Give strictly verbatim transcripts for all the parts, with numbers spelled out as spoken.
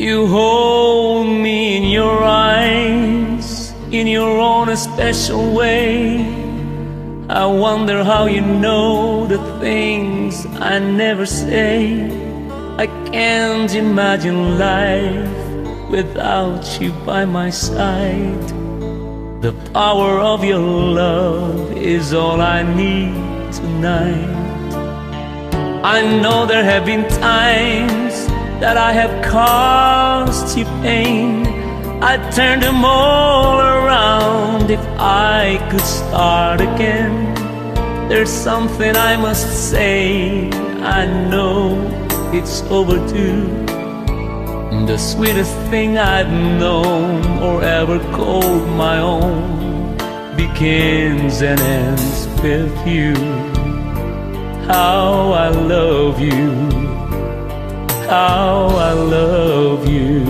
You hold me in your eyes in your own special way. I wonder how you know the things I never say. I can't imagine life without you by my side. The power of your love is all I need tonight. I know there have been times that I have caused you pain. I'd turn them all around if I could start again. There's something I must say. I know it's overdue. The sweetest thing I've known or ever called my own begins and ends with you. How I love you. How I love you.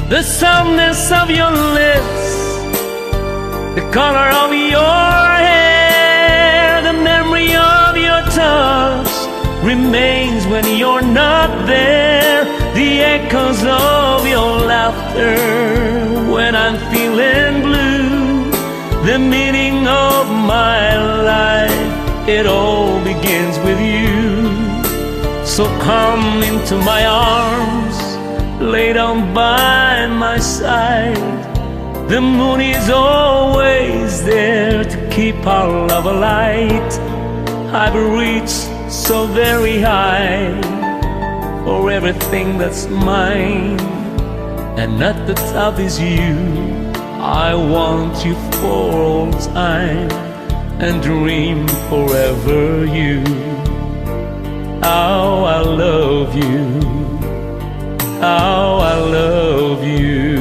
The softness of your lips, the color of your hair, the memory of your touch remains when you're not there. The echoes of your laughter when I'm feeling blue. The meaning of my life, it all begins with you. So come into my arms, lay down by my side. The moon is always there to keep our love alight. I've reached so very high for everything that's mine, and at the top is you. I want you for all time and dream forever you. How I love you. How I love you.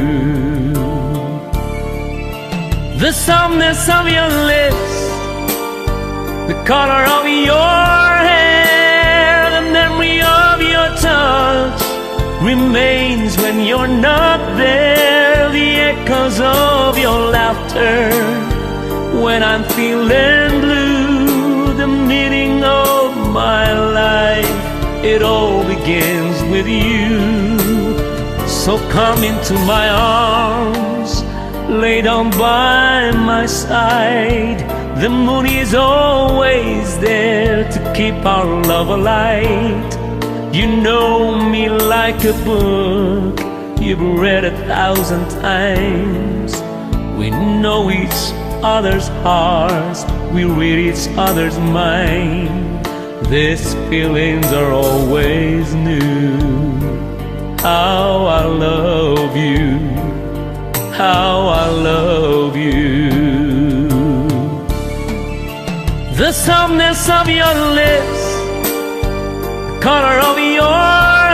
The softness of your lips, the color of your hair, the memory of your touch remains when you're not there. The echoes of your laughter when I'm feeling blue. The meaning of my life, it all begins with you. So come into my arms, lay down by my side. The moon is always there to keep our love alight. You know me like a book you've read a thousand times. We know each other's hearts, we read each other's mind. These feelings are always new. How I love you. How I love you. The softness of your lips, the color of your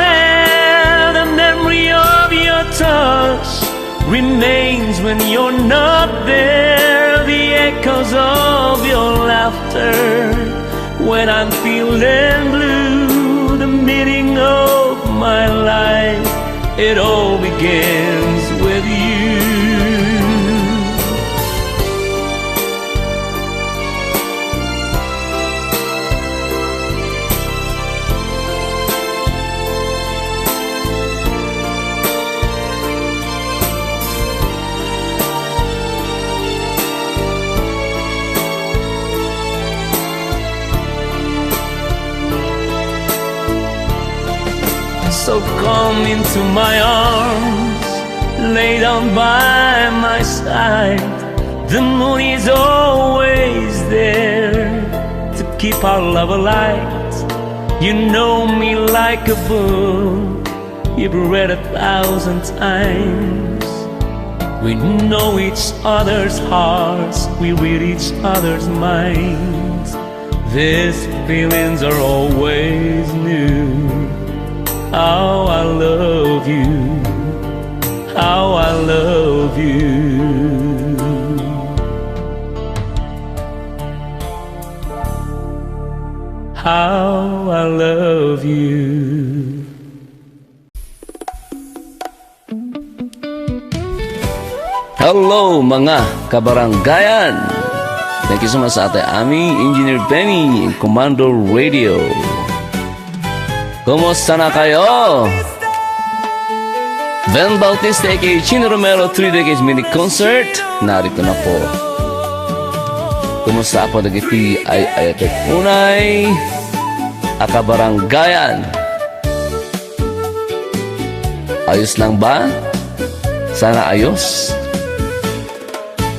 hair, the memory of your touch remains when you're not there. The echoes of your laughter when I'm feeling blue. The meaning of my life, it all begins with you. So come into my arms, lay down by my side. The moon is always there to keep our love alight. You know me like a book you've read a thousand times. We know each other's hearts, we read each other's minds. These feelings are always new. How I love you. How I love you. How I love you. Hello, mga kabaranggayan! Thank you so much sa Ate Ami, Engineer Benny, and Commander Radio. Kumusta na kayo? Ven Bautista, A K A Chino Romero, Three Decades Mini Concert. Narito na po. Kumusta po dagiti ay-ayatek unay a kabaranggayan? Ayos lang ba? Sana ayos.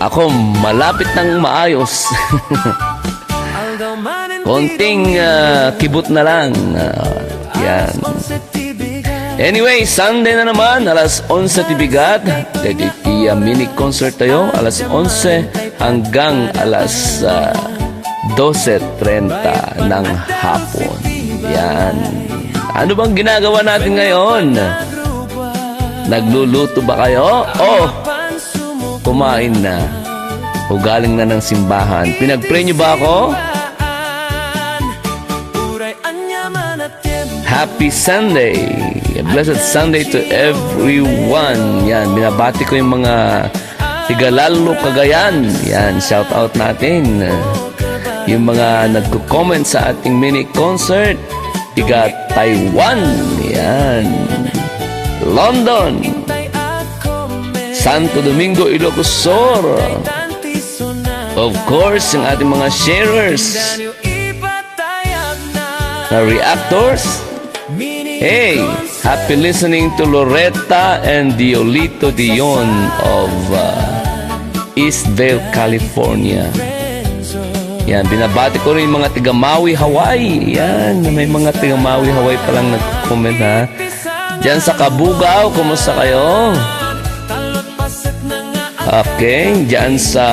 Ako, malapit nang maayos. Konting, ah, kibot na lang. Ah, yan. Anyway, Sunday na naman, alas onse ti bigat. Dagiti, ah, mini concert tayo, alas onse hanggang alas, ah, dose trenta ng hapon. Yan. Ano bang ginagawa natin ngayon? Nagluluto ba kayo? Oh, kumain na. O galing na ng simbahan. Pinag-pray niyo ba ako? Happy Sunday! A blessed Sunday to everyone. Yan, binabati ko yung mga tiga Lalo, Cagayan. Yan, shout out natin. Yung mga nagko-comment sa ating mini concert, tiga Taiwan. Yan. London. Santo Domingo, Ilocos Sur. Of course, yung ating mga sharers na reactors. Hey, happy listening to Loretta and Diolito Dion of, uh, East Vale, California. Yan, binabati ko rin yung mga taga Maui, Hawaii. Yan, may mga taga Maui, Hawaii palang nag-comment, ha. Diyan sa Cabugao, kumusta kayo? Okay, diyan sa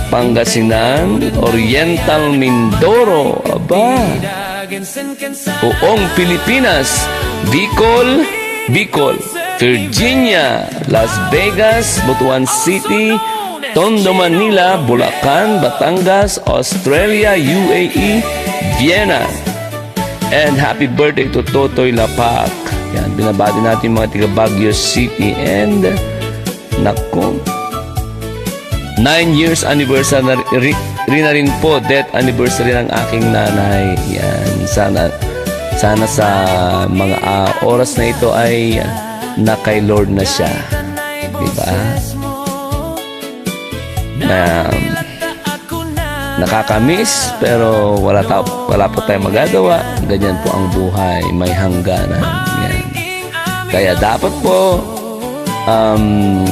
Pangasinan, Oriental Mindoro, aba. Buong Pilipinas, Bicol, Bicol, Virginia, Las Vegas, Butuan City, Tondo, Manila, Bulacan, Batangas, Australia, U A E, Vienna. And happy birthday to Totoy Lapak. Yan, binabati natin yung mga taga Baguio City. And, nako, nine years anniversary na ri-, ri-, na rin po, death anniversary ng aking nanay. Yan, sana, sana sa mga, ah, oras na ito ay, ah, na kay Lord na siya. Di ba? Na nakakamiss, pero wala ta-, wala po tayong magagawa. Ganyan po ang buhay, may hangganan. Yan. Kaya dapat po, um,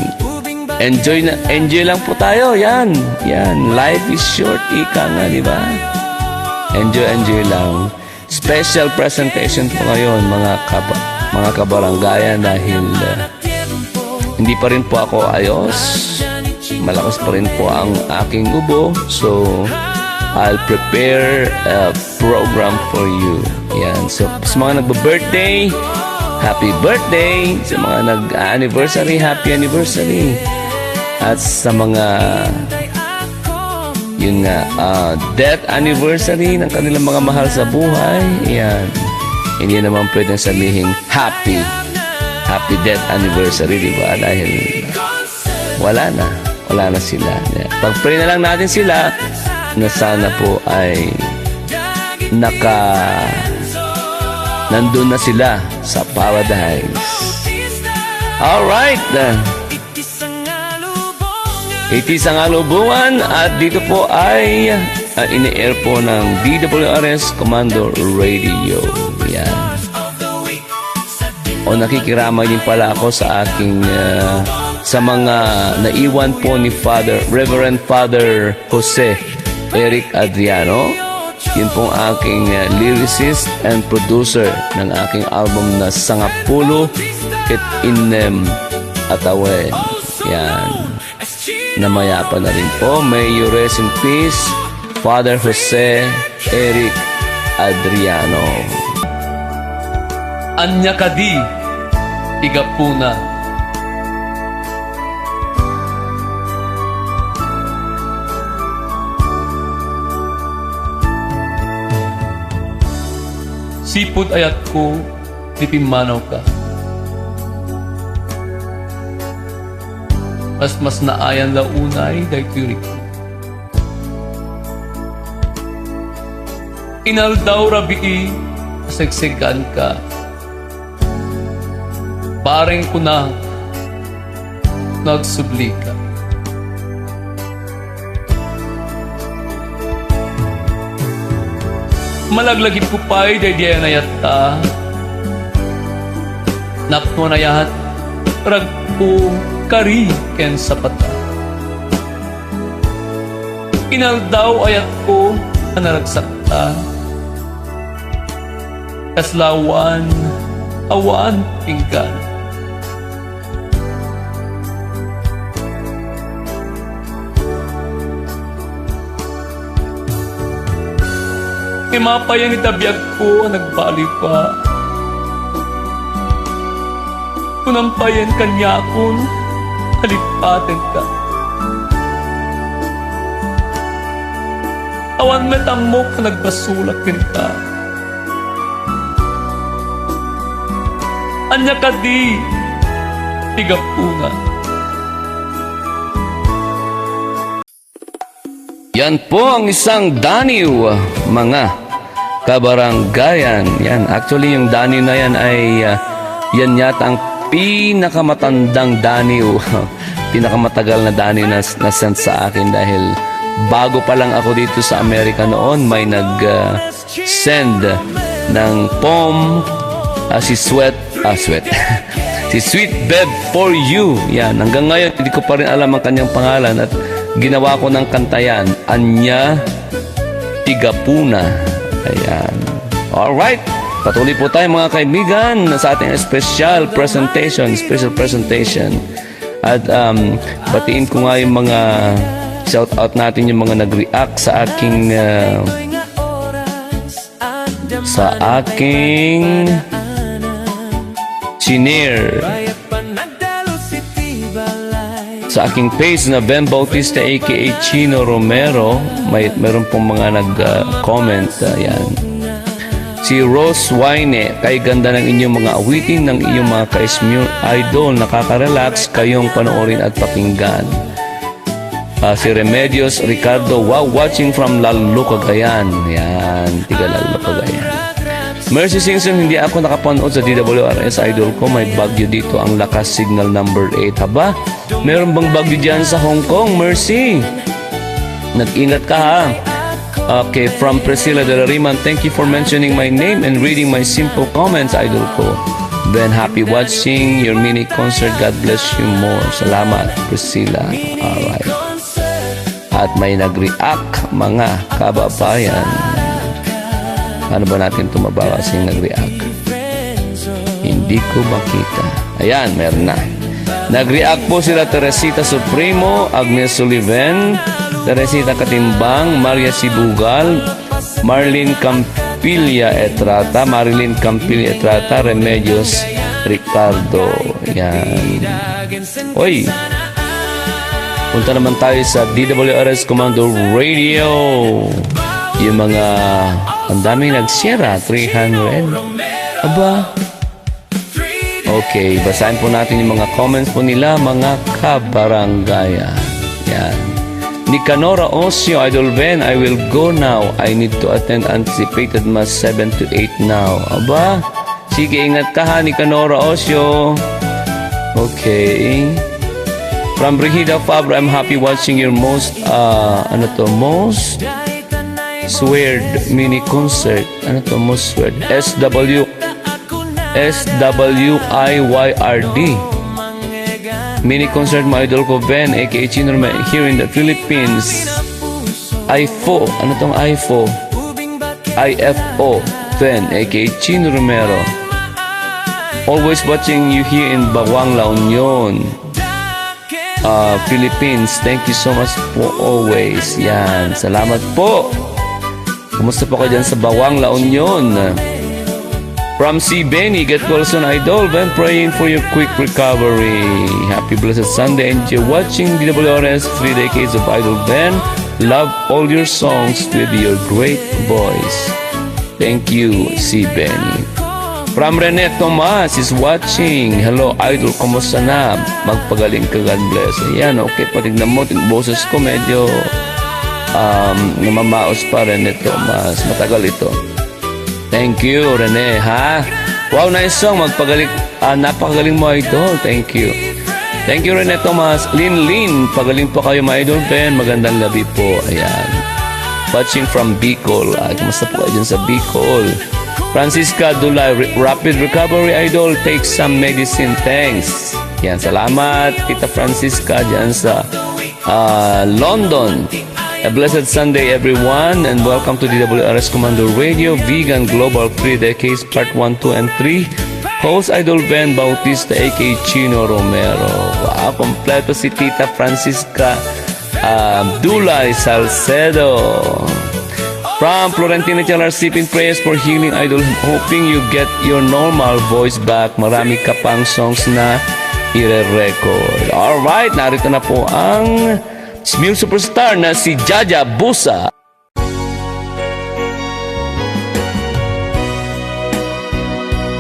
enjoy na, enjoy lang po tayo. Yan, yan. Life is short, ika nga, di ba? Enjoy, enjoy lang. Special presentation po ngayon, mga kaba-, mga kabaranggayan, dahil, uh, hindi pa rin po ako ayos. Malakas pa rin po ang aking ubo. So, I'll prepare a program for you. Yan. So, sa mga nagbe-birthday, happy birthday. Sa mga nag-anniversary, happy anniversary. At sa mga, yun nga, ah, death anniversary ng kanilang mga mahal sa buhay, yan. Hindi naman pwedeng sabihin, "Happy, happy death anniversary," di ba? Dahil wala na. Wala na sila. Pag-pray na lang natin sila na sana po ay naka-, nandun na sila sa paradise. Alright. Iti Sangalubungan, at dito po ay, ah, ini-air po ng D W R S Commander Radio. Yan. O, nakikiramay din pala ako sa aking, ah, sa mga naiwan po ni Father, Reverend Father Jose Eric Adriano. Yun pong aking, ah, lyricist and producer ng aking album na Sangapulo ket Innem a Tawen. Yan. Namayapa na rin po. May you rest in peace, Father Jose Eric Adriano. Ania kadi ti gapuna? Sipud ayatko ti pimmanawka. Kas mas naayan la unay daytoy rikna. Inaldaw rabii, Sigsiggaanka. Bareng kuna no agsublika. Malaglagipko pay daydi a nayatta. Napno a nayat, ragko, kari ken sapata. Inaldaw a yatko a naragsakta. Kasla awan, awan pinggan. Imapayan ita biagko a nagbaliwka. Kunam payen kaniakon a lippatenka. Awan met ammok a nagbasolak kenka. Ania kadi ti gapuna? Yan po ang isang daniw, mga kabaranggayan. Yan, actually, yung daniw na yan ay, ah, yan yata ang pinakamatandang daniw, pinakamatagal na daniw na, na send sa akin dahil bago pa lang ako dito sa Amerika noon, may nag, ah, send ng poem, ah, si Sweat, ah, Sweat. Si Sweet Bev for You. Yan, hanggang ngayon, hindi ko pa rin alam ang kanyang pangalan at ginawa ko ng kanta yan. Ania ti gapuna. Ayan. Alright. Patuloy po tayo, mga kaibigan, sa ating special presentation, special presentation. At, um, batiin ko nga yung mga shout out natin, yung mga nag-react sa aking, uh, sa aking shinare. Sa aking page na Ben Bautista A K A Chino Romero, may, meron pong mga nag, ah, comment. Ayan. Si Rose Wine, "Kay ganda ng inyong mga awitin ng iyong mga ka-Ismul Idol, nakaka-relax kayong panoorin at pakinggan." Ah, si Remedios Ricardo, "Wow, watching from Lalo, Cagayan." Yan, tiga Lalo, Cagayan. Mercy Singson, "Hindi ako nakapanood sa D W R S Idol ko. May bagyo dito, ang lakas, signal number eight." Haba, meron bang bagyo dyan sa Hong Kong, Mercy? Nag-ingat ka, ha? Okay, from Priscilla de la Riman, "Thank you for mentioning my name and reading my simple comments, idol ko. Ben, happy watching your mini concert. God bless you more." Salamat, Priscilla. Alright. At may nag-react, mga kababayan. Ano ba natin ito mababa kasing nag-react? Hindi ko makita. Ayan, meron na. Nag-react po sila Teresita Supremo, Agnes Sullivan, Teresita Katimbang, Maria Sibugal, Marlene Campilla Etrata, Marilyn Campilla Etrata, Remedios Ricardo. Yan. Oy! Punta naman tayo sa D W R S Commander Radio. Yung mga, ang daming nag-share, ah, three hundred. Aba. Okay, basahin po natin yung mga comments po nila, mga kabaranggayan. Yan. Nicanora Osio, "Idol Ben, I will go now. I need to attend anticipated mass seven to eight now." Aba, sige, ingat ka ha, Nicanora Osio. Okay. From Brigida Fabra, "I'm happy watching your most, ah, ano to, most sweared mini concert." Ano to, most sweared? S W, S W I Y R D. Mini concert mo, idol ko, Ben, A K A Chino Rome-, here in the Philippines. I F O. Ano tong I F O? I F O. Ben, A K A Chino Romero. Always watching you here in Bawang, La Union, ah, Philippines. Thank you so much po always. Yan. Salamat po. Kumusta po kayo dyan sa Bawang, La Union? From C Benny, "Get well soon, Idol. Ben, praying for your quick recovery. Happy blessed Sunday. Enjoy watching D W R S Three Decades of Idol Ben. Love all your songs with your great voice." Thank you, C Benny. From Rene Tomas is watching. "Hello, Idol. Kumusta na? Magpagaling ka. God bless." Ayan, okay. Patignan mo, yung boses ko medyo, um, namamaos pa, Rene Tomas. Matagal ito. Thank you, Rene, ha? Wow, nice song. Magpagaling, ah, napakagaling mo, idol. Thank you. Thank you, Rene Thomas. Lin Lin, pagaling po kayo, mga idol. Ben, magandang gabi po. Ayan. Watching from Bicol. Ah, kumusta po kayo dyan sa Bicol? Francisca Dulay, re- rapid recovery, idol. Take some medicine. Thanks. Yan, salamat, Tita Francisca, dyan sa ah, London. A blessed Sunday, everyone, and welcome to D W R S Commando Radio, Vegan Global Three Decades, Part One, Two, and Three. Host Idol Ben Bautista, A K Chino Romero. Wow, kompleto si Tita Francisca, ah, Dulay Salcedo. From Florentino Chalar, sipping prayers for healing, Idol. Hoping you get your normal voice back. Marami ka pang songs na ire-record. Alright, narito na po ang Smil Superstar na si Jaja Busa.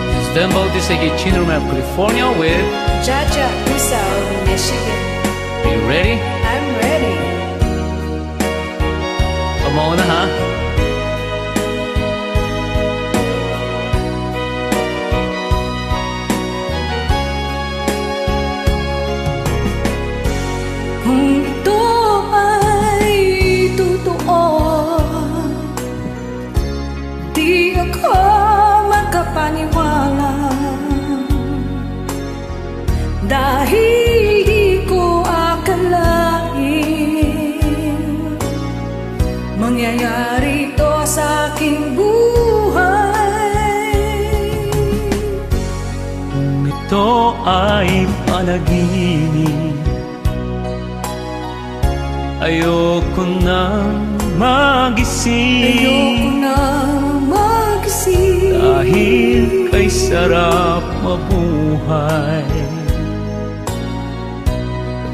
This is Dan Bautista, A K Chino Romero of California with Jaja Busa of Michigan. Are you ready? I'm ready. Pamauna, ha? Kung ito ay totoo, di ako makapaniwala. Dahil di ko akalain mangyayari ito sa aking buhay. Kung ito ay panaginip, ayoko nang magising. Ayoko nang magising. Dahil kay sarap mabuhay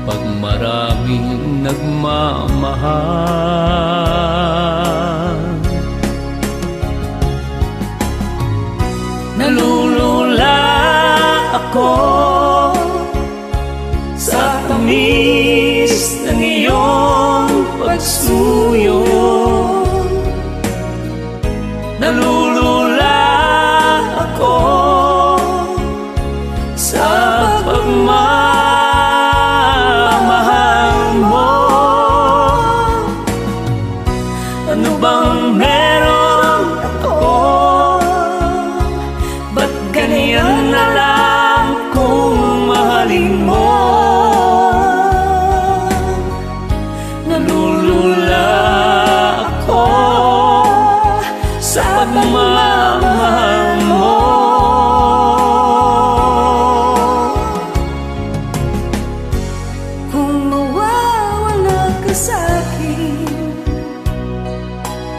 kapag maraming nagmamahal. Nalulula ako sa tamis ng iyong pagsuyo. Nalulula ako sa pagmamahal mo. Ano bang meron ako? Ba't ganyan na lang kung mahalin mo? Nalulula ako sa pagmamahal mo. Kung mawawala ka sa'kin,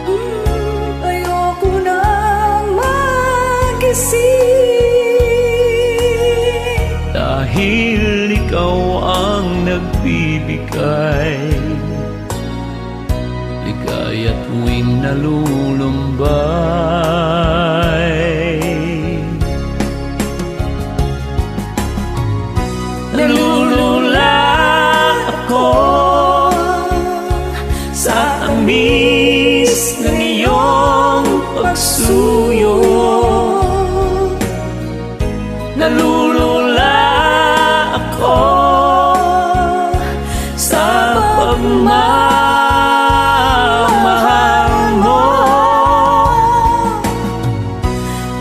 mm, ayoko nang magising. Dahil ikaw ang nagbibigay ligaya tuwing nalulumbay. Nalulula ako sa tamis ng iyong pagsuyo. Nalulula ako sa pagmamahal mo.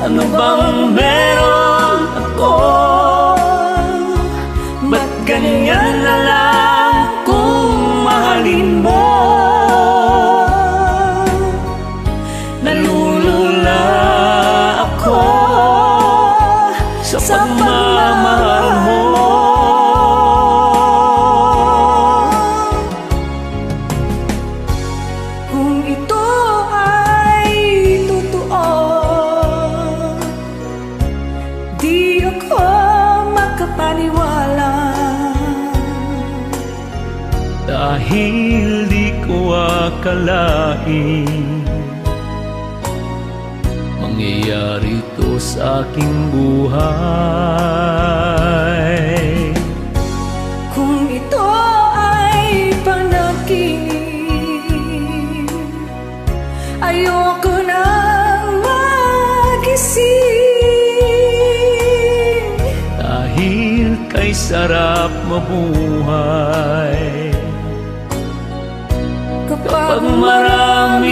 Ano bang meron ako? Ba't ganyan na lang kung mahalin mo? Nalulula ako sa pagmamahal mo. Kung ito ay totoo, di ako makapaniwala. Dahil di ko akalain mangyayari ito sa aking buhay. Kung ito ay panaginip, ayoko nang Sarap mabuhay kapag maraming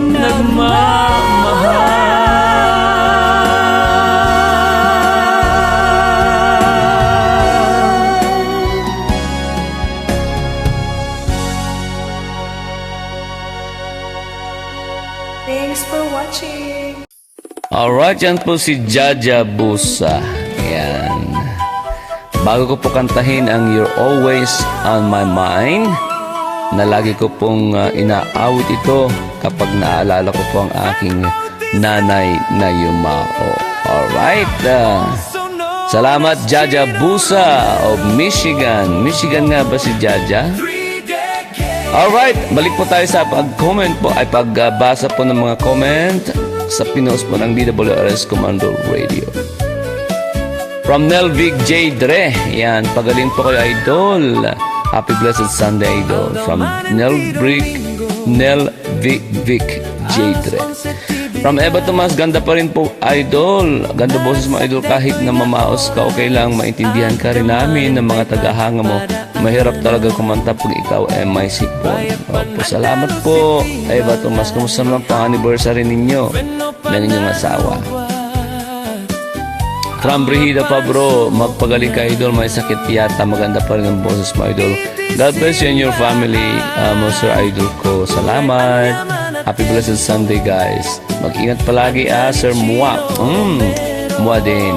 nagmamahal. Thanks for watching. Alright, yan po si Jaja Busa. Yan. Bago ko po kantahin ang You're Always on My Mind, na lagi ko pong, ah, inaawit ito kapag naalala ko po ang aking nanay na yumao. Alright, ah, salamat, Jaja Busa of Michigan. Michigan nga ba si Jaja? Alright, balik po tayo sa pag-comment po, ay pagbasa po ng mga comment sa pinost po ng D W R S Commander Radio. From Nelvic J Dre, yan, pagaling po kayo, Idol. Happy blessed Sunday, Idol. From Nelvic, Nelvic J Dre. From Eva Tomas, ganda pa rin po, Idol. Ganda boses mo, Idol, kahit na mamaos ka, okay lang, maintindihan ka rin namin ng mga tagahanga mo. Mahirap talaga kumanta pag ikaw ay may sipon. Opo, salamat po. Ay, Bato Mas, kumusta naman po ang anniversary ninyo ng inyong asawa? From Brigida Pabro, magpagaling ka, Idol. May sakit yata. Maganda pa rin ang boses mo, Idol. God bless you and your family, ah, Monster Idol ko. Salamat. Happy blessed Sunday, guys. Mag-ingat palagi, ah, Sir Mua. Mm, Mua din.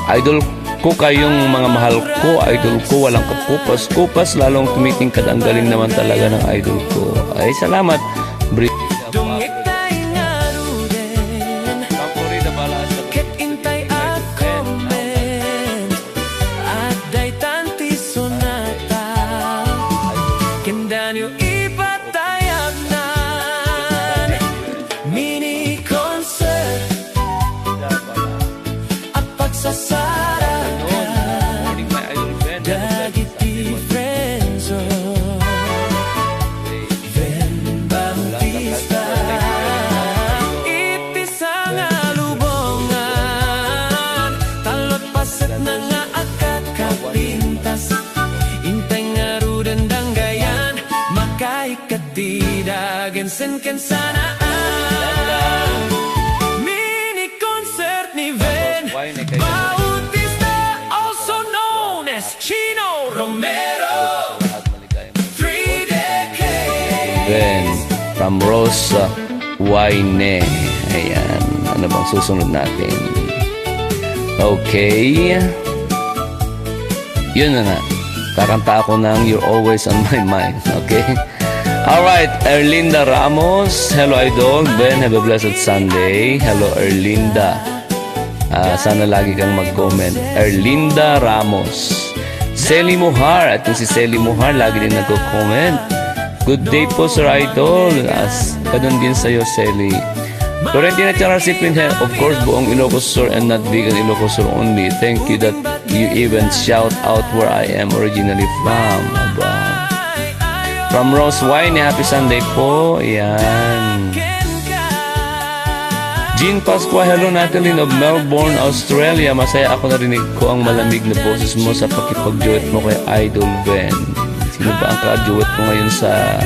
Idol ko kayong mga mahal ko, idol ko, walang kakupas-kupas, lalong tumitingkad. Ang galing naman talaga ng idol ko. Ay, salamat. Bri- Dungit tayo nga ruden. Ket intay a comment. At daytan ti sonata. Kendanyo ipatayabnan. Mini concert. A pagsasarakan dagiti friendsok. Ven Bautista iti sangalubongan, tallo a paset na nga agkakapintas. Intay ngaruden danggayan, makaikkat ti dagen sen ken sana. Mini concert ni Ven Bautista, also known as Chino Romero. Three decades. Ven from Rose, uh, Wayne. Ayan. Ano bang susunod natin? Okay. Yun na nga. Kakanta ako ng You're Always on My Mind. Okay? Alright, Erlinda Ramos. Hello, Idol. Ben, have a blessed Sunday. Hello, Erlinda. Ah, sana lagi kang mag-comment. Erlinda Ramos. Selly Muhar. At si Selly Muhar, lagi din nagko-comment. Good day po, Sir Idol. As, ganun din sa'yo, Selly. Florentina Tiarasipin, of course, buong Ilocos Sur and not Vigan, Ilocos Sur only. Thank you that you even shout out where I am originally from. Aba. From Rose Wine, happy Sunday po. Yan. Jean Pascua, hello, Natalie of Melbourne, Australia. Masaya ako, narinig ko ang malamig na boses mo sa pakipag-duet mo kay Idol Ben. Sino ba ang ka-duet mo ngayon sa,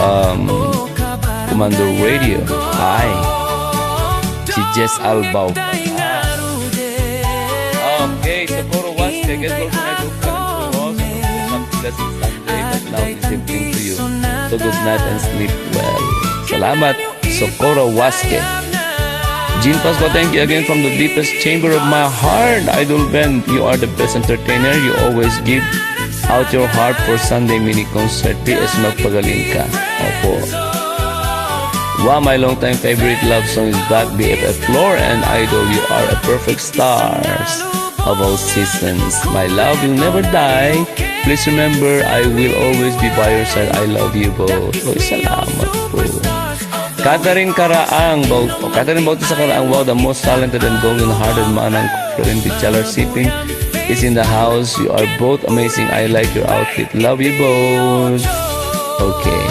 um, Commander Radio? Ay, si Jess Albao. Okay, Socorro Wasque, get well tonight, Socorro. Happy blessed Sunday, but now is evening to you. So good night and sleep well. Salamat, Socorro Wasque. Jean Pascua, thank you again from the deepest chamber of my heart. Idol Ben, you are the best entertainer. You always give out your heart for Sunday mini concert. P S, magpagaling ka. Opo. Wow, my long-time favorite love song is back, B F F Floor and Idol, you are a perfect stars of all seasons. My love will never die. Please remember, I will always be by your side. I love you both. Uy, salamat po. Catherine Karaang, Bau-, Catherine Bautista Karaang, wow, the most talented and golden-hearted man, and Florin Bichalar Siping is in the house. You are both amazing. I like your outfit. Love you both. Okay.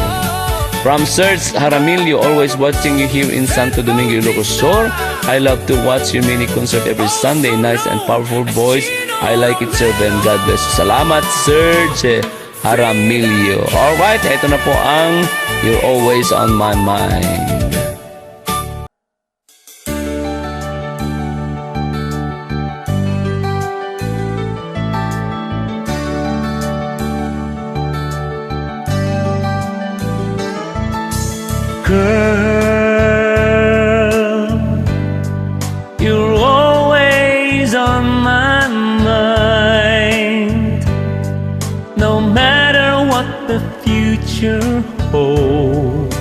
From Serge Jaramillo, always watching you here in Santo Domingo, Ilocos Sur. I love to watch your mini concert every Sunday. Nice and powerful voice. I like it, sir. And God bless you. Salamat, Serge Jaramillo. Alright, ito na po ang You're Always on My Mind. Girl, you're always on my mind. No matter what the future holds,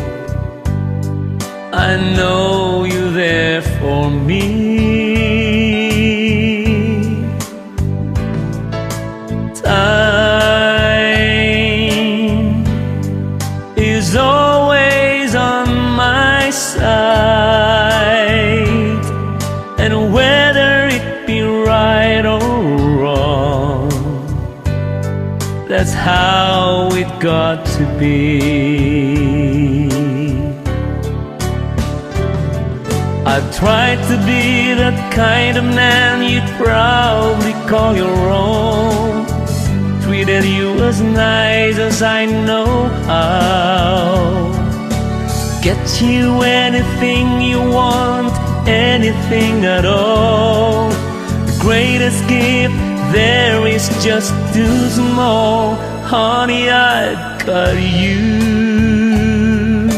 I know you're there for me. Time is always on my side, and whether it be right or wrong, that's how it got to be. I've tried to be that kind of man you'd proudly call your own. Treated you as nice as I know how. Get you anything you want, anything at all. The greatest gift there is just too small. Honey, I've got you.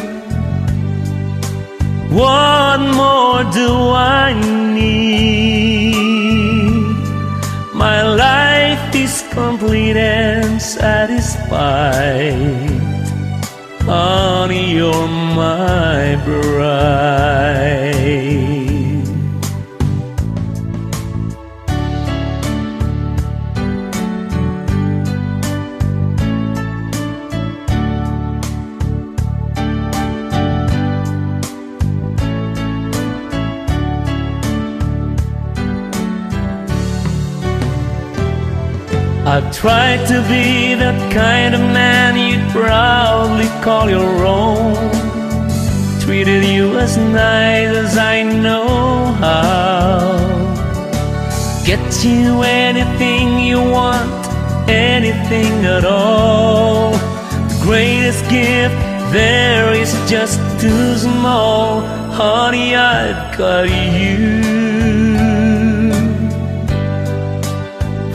What more do I need? My life is complete and satisfied. Honey, you're my bride. I've tried to be that kind of man you'd proudly call your own. Treated you as nice as I know how. Get you anything you want, anything at all. The greatest gift there is just too small. Honey, I've got you.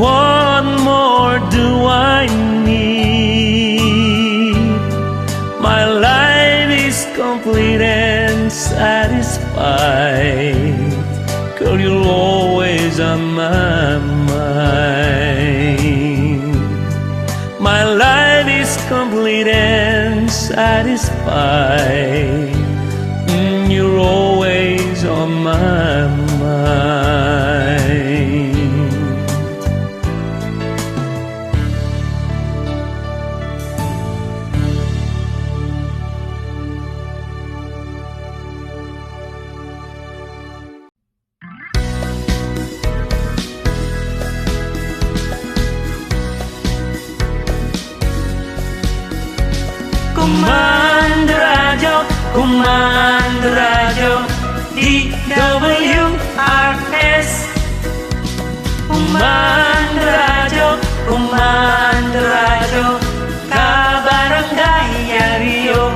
What more do I need? My life is complete and satisfied. Girl, you're always on my mind. My life is complete and satisfied. Mm, you're always on my mind. Komando Radyo, Komando Radyo, D W R S. Komando Radyo, Komando Radyo, kabarangay Ario.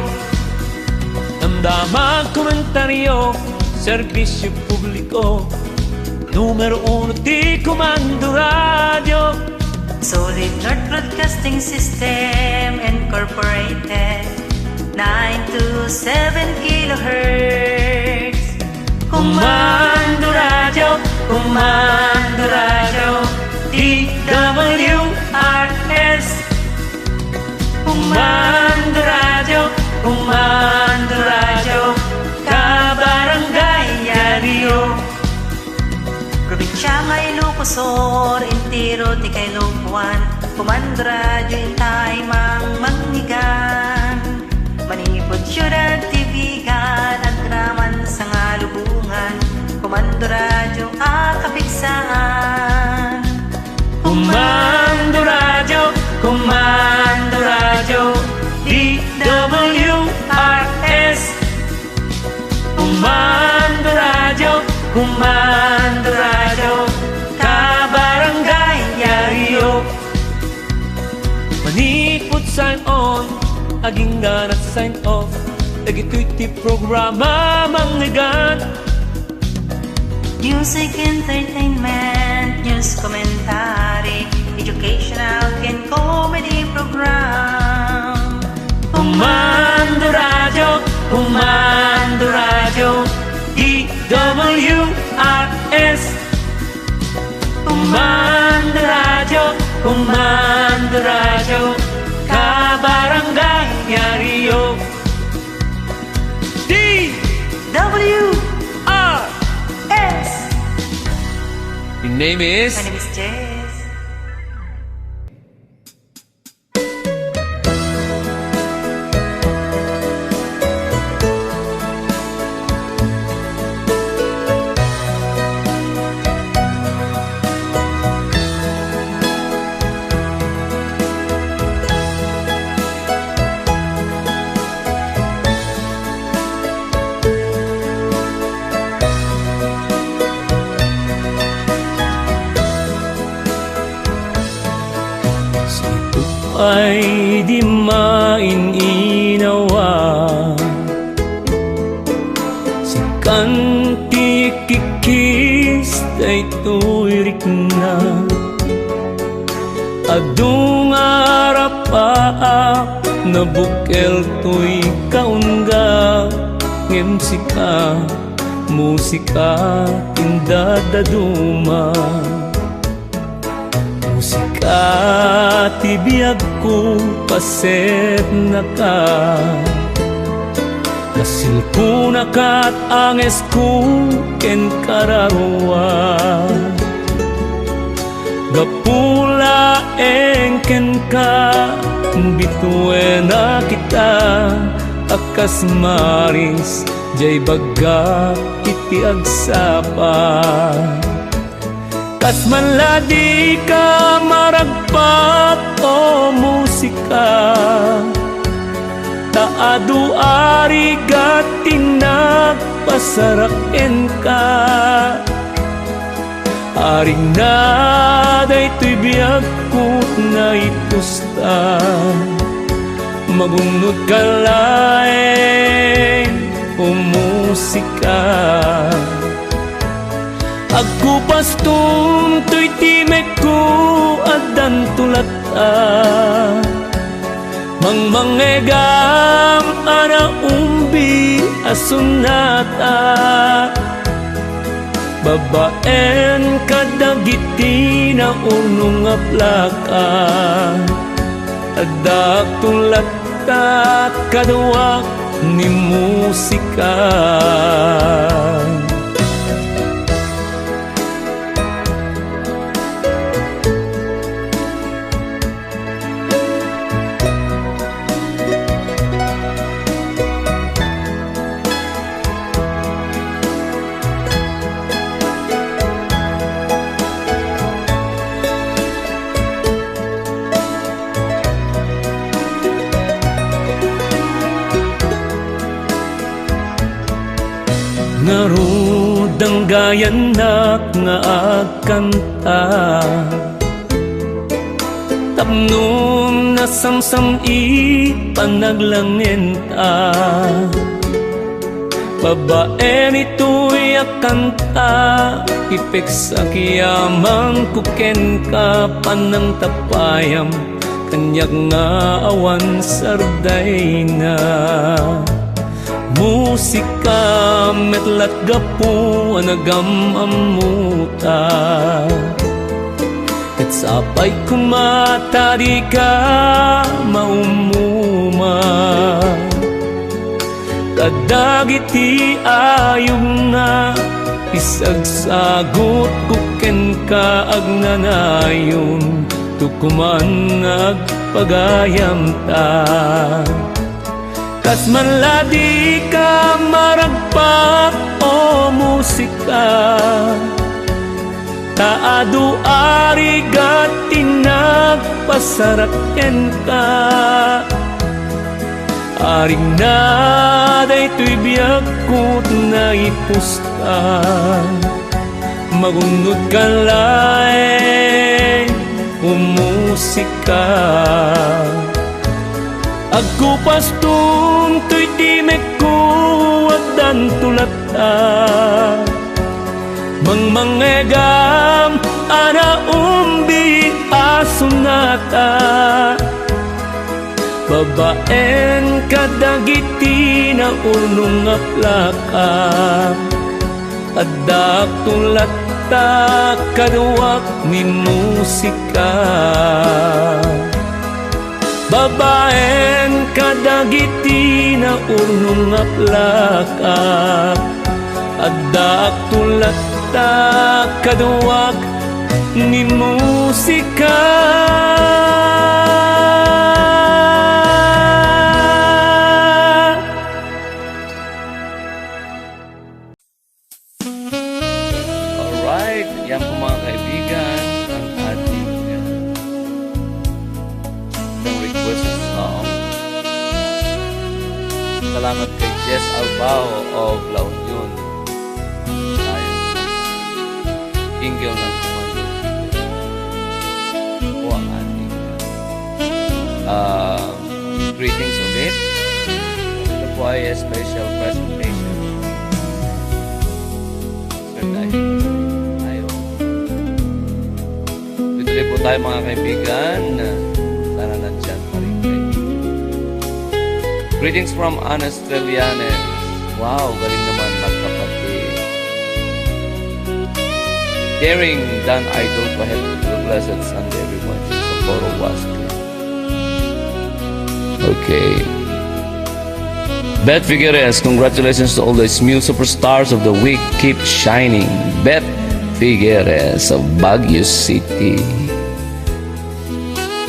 Damdama komentaryo, serbisyo publiko, numero uno ti Komando Radyo. Solid North Broadcasting System Incorporated, nine two seven kilohertz. Komando Radyo, Komando Radyo, D W R S. Komando Radyo, Komando Radyo, kabarangay Ario. Probinsya nga Ilocos Sur, entero ti kailokoan, Komando Radyo intay mangmangnigan. Manipud siudad ti Vigan, agraman sangalubongan, Komando Radyo a kapigsaan. Komando Radyo, Komando Radyo, D W R Agingga nagsign off dagitoy ti programa mangngegana. Music, entertainment, news, commentary, educational, ken comedy program. Komando Radio, Komando Radio, D W R S. Komando Radio, Komando Radio, kabarangay Yario. D W R S. Your name is? My name is Jess. Sipupay di main-inawa, sikan ti kikis daytoy rikna. Adu nga rapaak, nabukel toy kaungga, ngem sika, musika ti indadaduma. Musika ti biagko, pasetnaka. Kasilkonaka ket angesko ken kararua. Gapu laeng kenka, bituenak ita a kas maris, diay bagga iti agsapa. Kas man la dika maragpat, o musika, ta adu a rigat ti nagpasarak kenka. Arigna daytoy biagko, naipusta. Magunnodka laeng, o musika. Agkupastom toy timekko, addanto latta. Mangmangngegam a naumbi a sonata. Babaen kadagiti naurnong a plaka. Addaakto latta kaduak ni musika. Ngarud, danggayannak nga agkanta. Tapno nasamsam-i panaglangenta. Babaen itoy a kanta, ipeksak yamangko kenka, panangtapayam kaniak nga awan sardayna. Musika met lat gapu a nagam-ammota. Ket sapay koma ta dika maumuma kadagiti ayogna. Isagsagutko kenka agnanayon, tukoman nga agpagayamta. Kas man la dika maragpat, o musika, ta adu a rigat ti nagpasarak kenka. Arigna daytoy biagko, naipusta. Magunnodka laeng, o musika. Agkupastom toy timekko, addanto latta. Mangmangegam a naumbi a sonata. Babaen kadagiti naurnong a plaka. Addaakto latta kaduak ni musika. Babaen kadagiti naurnong a plaka. Addaakto latta kaduak ni musika. Alright, yan po mga kaibigan ang ating, uh, isang request song. Salamat kay Jess Albao of La Union. Tayo. Jingle ng Kumando. Po ang ating, uh, greetings ulit. Ito po ay special presentation. Sir, tayo. Tayo. Tuloy po tayo, mga kaibigan. Sana nandyan pa rin kayo. Greetings from Anas Trillanes. Wow, galing naman, magkapatid. Sharing, Dan Idol, go ahead with your blessed Sunday, everyone. Socorro Wasco. Okay. Beth Figueres, congratulations to all these new superstars of the week. Keep shining. Beth Figueres of Baguio City.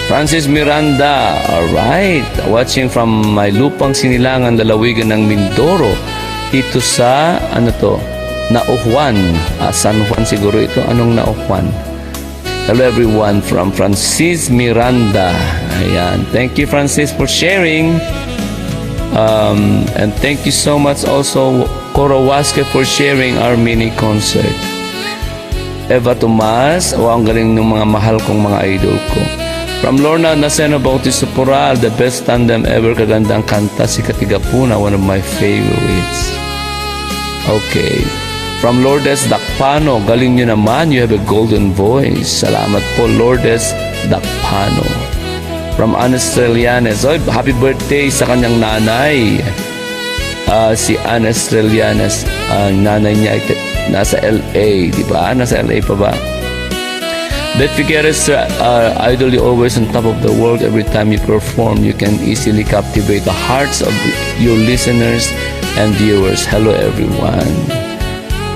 Francis Miranda, alright. Watching from may lupang sinilangan, lalawigan ng Mindoro. Dito sa, ano to? Naujuan. Ah, San Juan siguro ito. Anong Naujuan? Hello everyone from Francis Miranda. Ayan. Thank you, Francis, for sharing. Um, and thank you so much also, Coro Wasque, for sharing our mini concert. Eva Tomas, wow, ang galing ng mga mahal kong mga idol ko. From Lorna Naceno Bautista Poral, the best tandem ever, kagandang kanta, si Katigapuna, one of my favorites. Okay. From Lourdes Dakpano, galing nyo naman, you have a golden voice. Salamat po, Lourdes Dakpano. From Anes Trillanes, oy, happy birthday sa kanyang nanay. Ah, si Anes Trillanes, ang nanay niya ay te-, nasa L A, di ba? Nasa L A pa ba? Beth Figueres, uh, idol, you always on top of the world. Every time you perform, you can easily captivate the hearts of your listeners and viewers. Hello, everyone.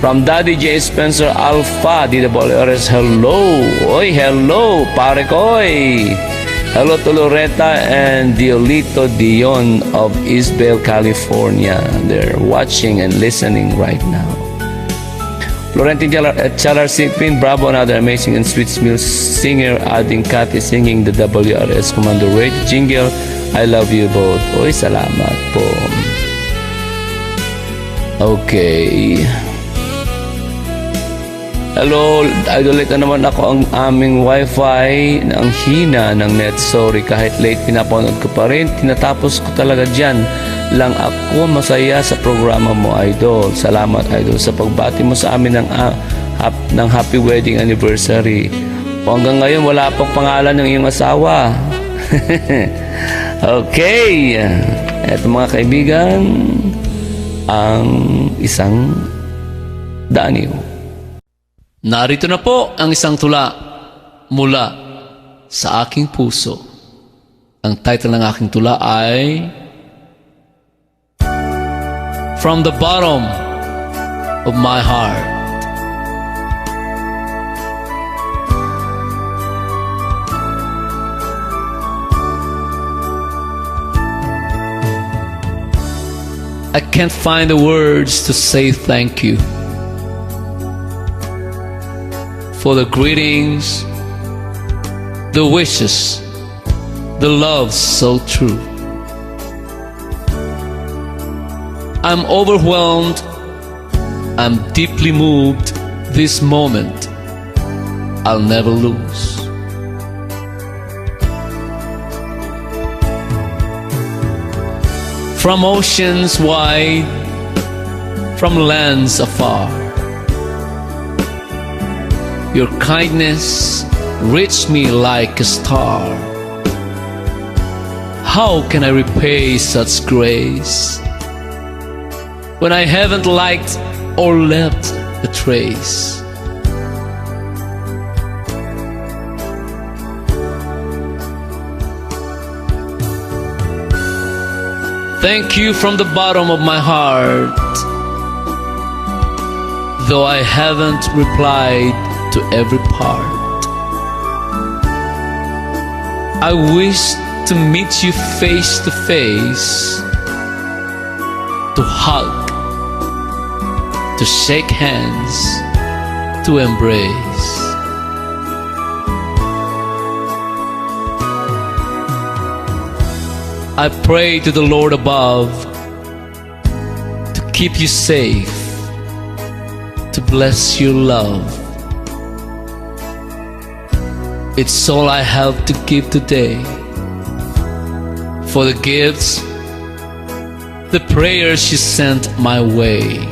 From Daddy J Spencer Alpha, D W R S, hello. Oy, hello, pare ko, oy. Hello to Loretta and Diolito Dion of Isbel, California. They're watching and listening right now. Florentine Chalar, eh, Chalar Sipin, bravo, another amazing and sweet smooth singer, adding Cathy singing the W R S Commando Radio jingle. I love you both. Oy, salamat po. Okay. Hello, idol, ito naman ako ang aming wifi na ang hina ng net. Sorry, kahit late, pinapanood ko pa rin. Tinatapos ko talaga dyan lang ako. Masaya sa programa mo, idol. Salamat, idol, sa pagbati mo sa amin ng, ah, hap-, ng happy wedding anniversary. O hanggang ngayon, wala pang pangalan ng iyong asawa. Okay. Eto, mga kaibigan, ang isang daniw. Narito na po ang isang tula mula sa aking puso. Ang title ng aking tula ay From the Bottom of My Heart. I can't find the words to say thank you for the greetings, the wishes, the love so true. I'm overwhelmed, I'm deeply moved. This moment I'll never lose. From oceans wide, from lands afar, your kindness reached me like a star. How can I repay such grace when I haven't liked or left a trace? Thank you from the bottom of my heart, though I haven't replied to every part. I wish to meet you face to face, to hug, to shake hands, to embrace. I pray to the Lord above to keep you safe, to bless your love. It's all I have to give today for the gifts, the prayers you sent my way.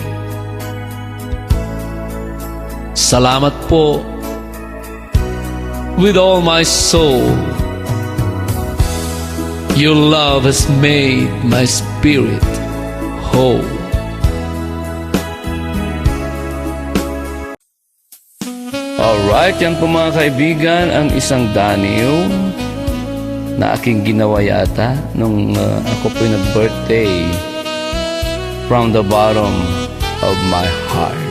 Salamat po with all my soul. Your love has made my spirit whole. Alright, yan po mga kaibigan ang isang daniw na aking ginawa yata nung uh, ako po'y nag-birthday. From the bottom of my heart.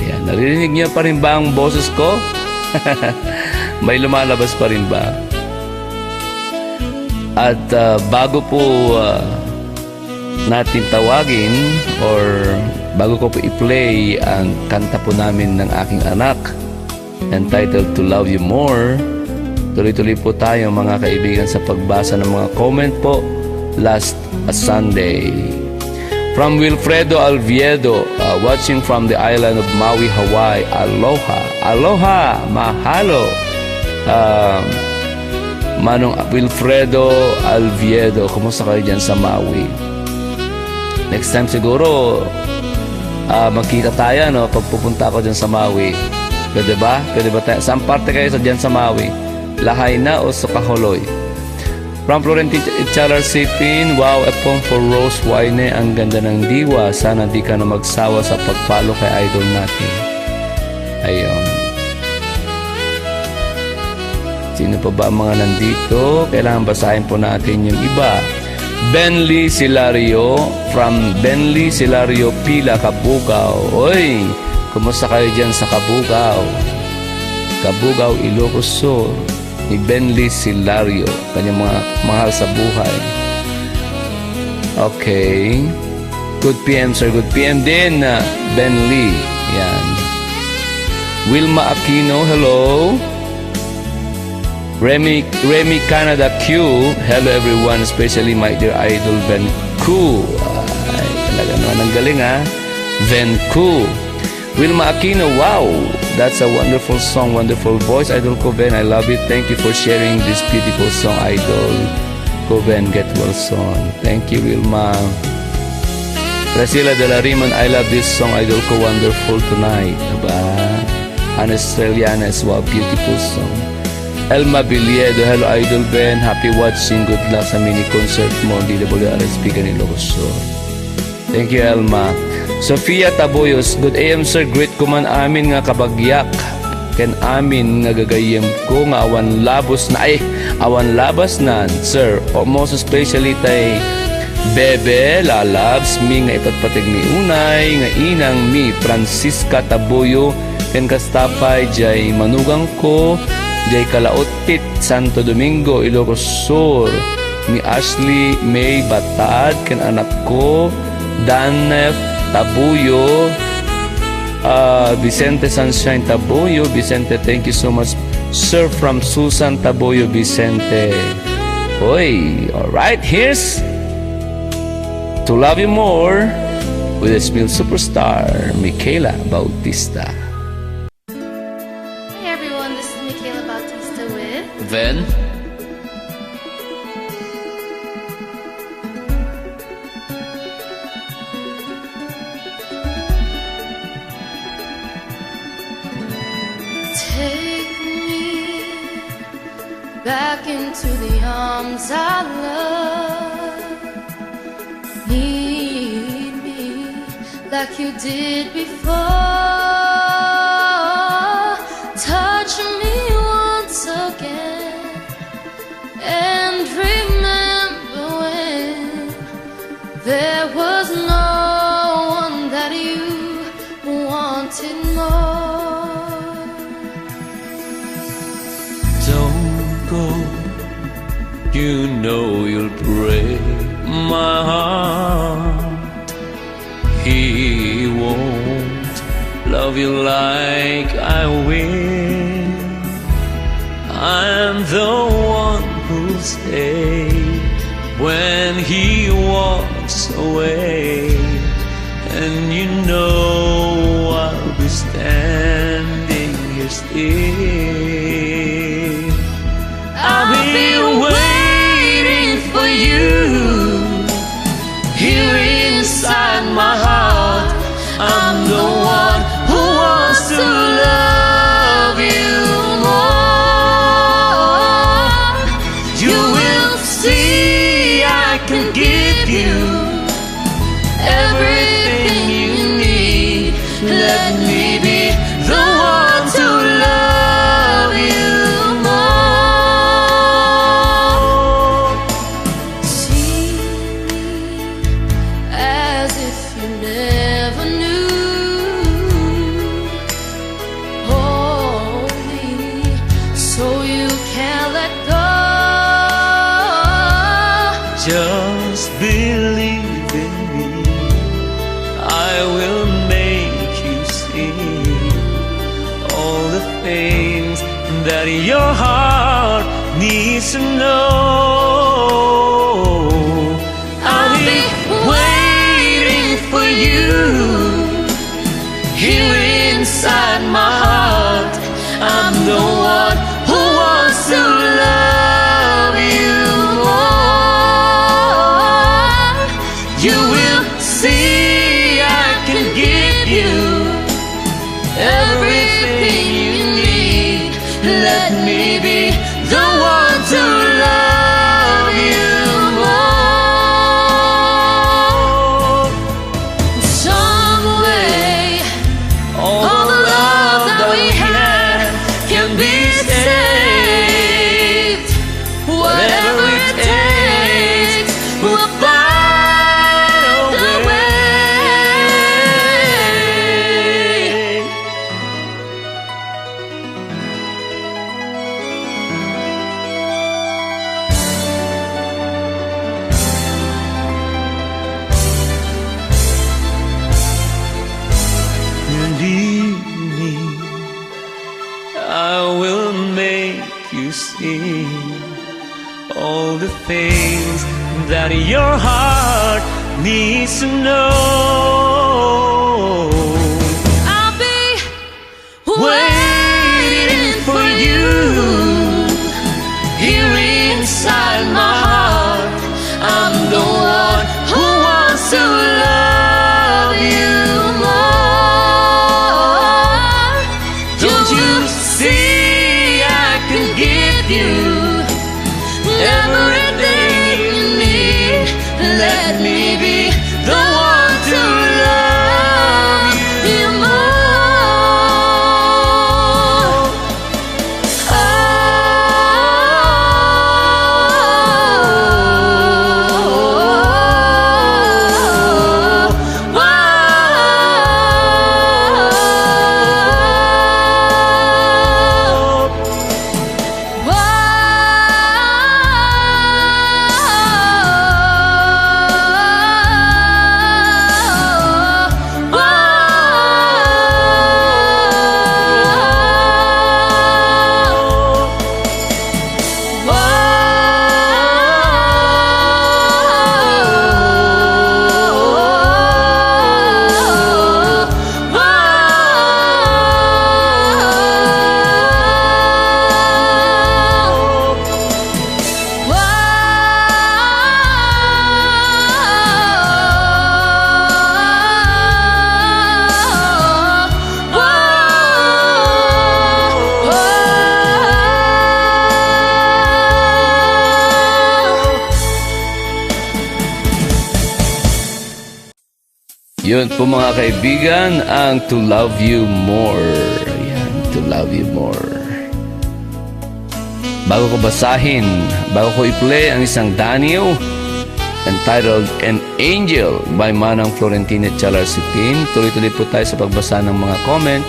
Ayan, naririnig niyo pa rin ba ang boses ko? May lumalabas pa rin ba? At uh, bago po uh, natin tawagin or bago ko po i-play ang kanta po namin ng aking anak entitled To Love You More, tuloy-tuloy po tayo mga kaibigan sa pagbasa ng mga comment po last Sunday. From Wilfredo Alviedo, uh, watching from the island of Maui, Hawaii. Aloha. Aloha. Mahalo. Uh, Manong Wilfredo Alviedo, kumusta kayo dyan sa Maui? Next time siguro, ah, magkita tayo, no? Pag pupunta ako dyan sa Maui. Pwede ba? Pwede ba tayo? Saan parte kayo sa dyan sa Maui? Lahaina o Sokaholoy? From Florentino Chalar Sipin, wow, a poem for Rose Wayne, ang ganda ng diwa. Sana di ka na magsawa sa pag-follow kay idol natin. Ayun. Sino pa ba ang mga nandito? Kailangan basahin po natin yung iba. Benly Silario, from Benly Silario Pila, Cabugao. Oy, kumusta kayo dyan sa Cabugao? Cabugao, Ilocos Sur, ni Benly Silario, kanyang mga mahal sa buhay. Okay. Good P M, sir. Good P M din, uh, Benly. Yan. Wilma Aquino, hello. Remy, Remy Canada Q, hello everyone, especially my dear idol Ben Ku. Ay, talaga naman ang galing, ha. Ben Ku. Wilma Aquino, wow! That's a wonderful song, wonderful voice, idol ko Ben. I love it. Thank you for sharing this beautiful song, idol ko Ben. Get well soon. Thank you, Wilma. Priscilla de la Riman, I love this song, idol ko. Wonderful tonight. Aba, an Australiana as well. Beautiful song. Elma Villedo, hello, idol Ben. Happy watching. Good luck sa mini concert mo. D W R S P Canilocos Sur. Thank you, Elma. Sofia Taboyos, good A M, sir. Greet ko man amin nga kabagyak ken amin nga gagayyem ko nga awan labos na, ay, awan labas na, sir. O, most especially tay Bebe, lalabs mi nga ipatpateg mi unay, nga inang mi, Francisca Taboyo, ken kasta pay jay manugang ko, jay Kalaotit, Santo Domingo, Ilocos Sur, ni Ashley May Batad, ken anak ko, Danef Tabuyo, ah, Vicente Sunshine Tabuyo. Vicente, thank you so much, sir, from Susan Tabuyo Vicente. Oy, all right, here's To Love You More with the Smil superstar, Michaela Bautista. Hi everyone, this is Michaela Bautista with Ven. Back into the arms I love. Need me like you did before. Touch me once again and remember when there was no one that you wanted more. Don't go, you know you'll break my heart. He won't love you like I will. I'm the one who'll stay when he walks away, and you know I'll be standing here still. I'll be waiting for you here inside my heart. I'm the one who wants to love you more. You will see I can give you everything you need. Let me be the one to love you more. See me as if you never knew. Hold me so you can't let go. Just believe in me. I will make you see all the things that your heart needs to know. I'll be waiting for you here inside my heart. I'm the one who wants to love you more. You will see I can give you everything you need. Let me be the one to love you more. Some way, all the love that we have can be saved. Whatever it takes, we'll find a way. Believe me, I will make you see all the things that your heart needs to know. I'll be waiting for you here inside my heart. I'm the one who wants to love you more. Don't you see I can give you everything you need? Let me be the one to love you more. Yun po, mga kaibigan, ang To Love You More. Ayan, To Love You More. Bago ko basahin, bago ko i-play ang isang daniw entitled An Angel by Manang Florentino Chalar Sipin, tuloy-tuloy po tayo sa pagbasa ng mga comment.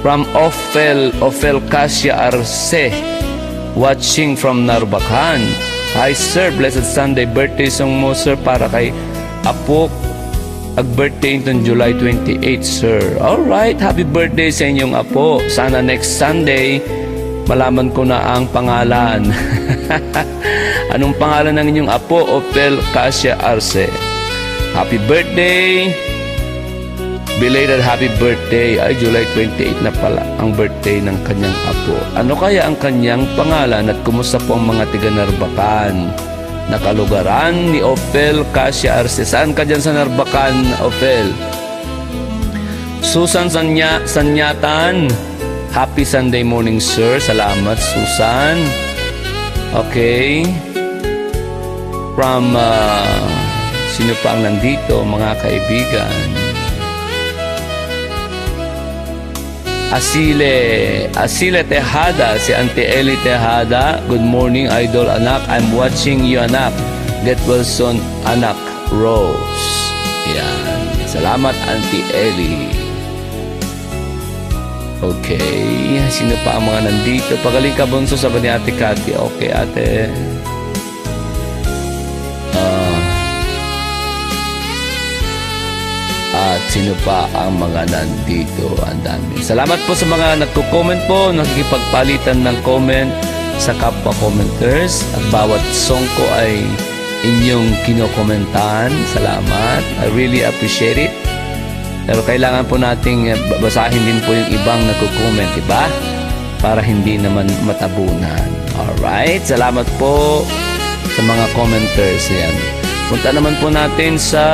From Ofel, Ofel Cassia Arce, watching from Narbacan. Hi, sir. Blessed Sunday. Birthday song mo, sir, para kay apok. Ag-birthday inton July twenty-eight, sir. Alright, happy birthday sa inyong apo. Sana next Sunday, malaman ko na ang pangalan. Anong pangalan ng inyong apo? Ofel Cassia Arce. Happy birthday! Belated happy birthday. Ay, July twenty-eight na pala ang birthday ng kanyang apo. Ano kaya ang kanyang pangalan at kumusta po ang mga tiga Narbacan? Nakalugaran ni Ofel Cassia Arce. Saan ka dyan sa Narbacan, Ofel? Susan Sanya-, Sanyatan. Happy Sunday morning, sir. Salamat, Susan. Okay. From, ah, sino pa ang nandito, mga kaibigan? Asile, Asile Tejada, si Auntie Ellie Tejada. "Good morning, idol, anak. I'm watching you, anak. Get well soon, anak. Rose." Yan. Salamat, Auntie Ellie. Okay. Sino pa ang mga nandito? Pagaling ka, bunso, sa ni Ate Cathy. Okay, ate. Ah. At sino pa ang mga nandito? Ang dami. Salamat po sa mga nagko-comment po, nakikipagpalitan ng comment sa kapwa commenters. At bawat song ko ay inyong kinokomentan. Salamat. I really appreciate it. Pero kailangan po nating, eh, ba-, basahin din po yung ibang nagko-comment, di ba? Para hindi naman matabunan. Alright, salamat po sa mga commenters. Ayan. Punta naman po natin sa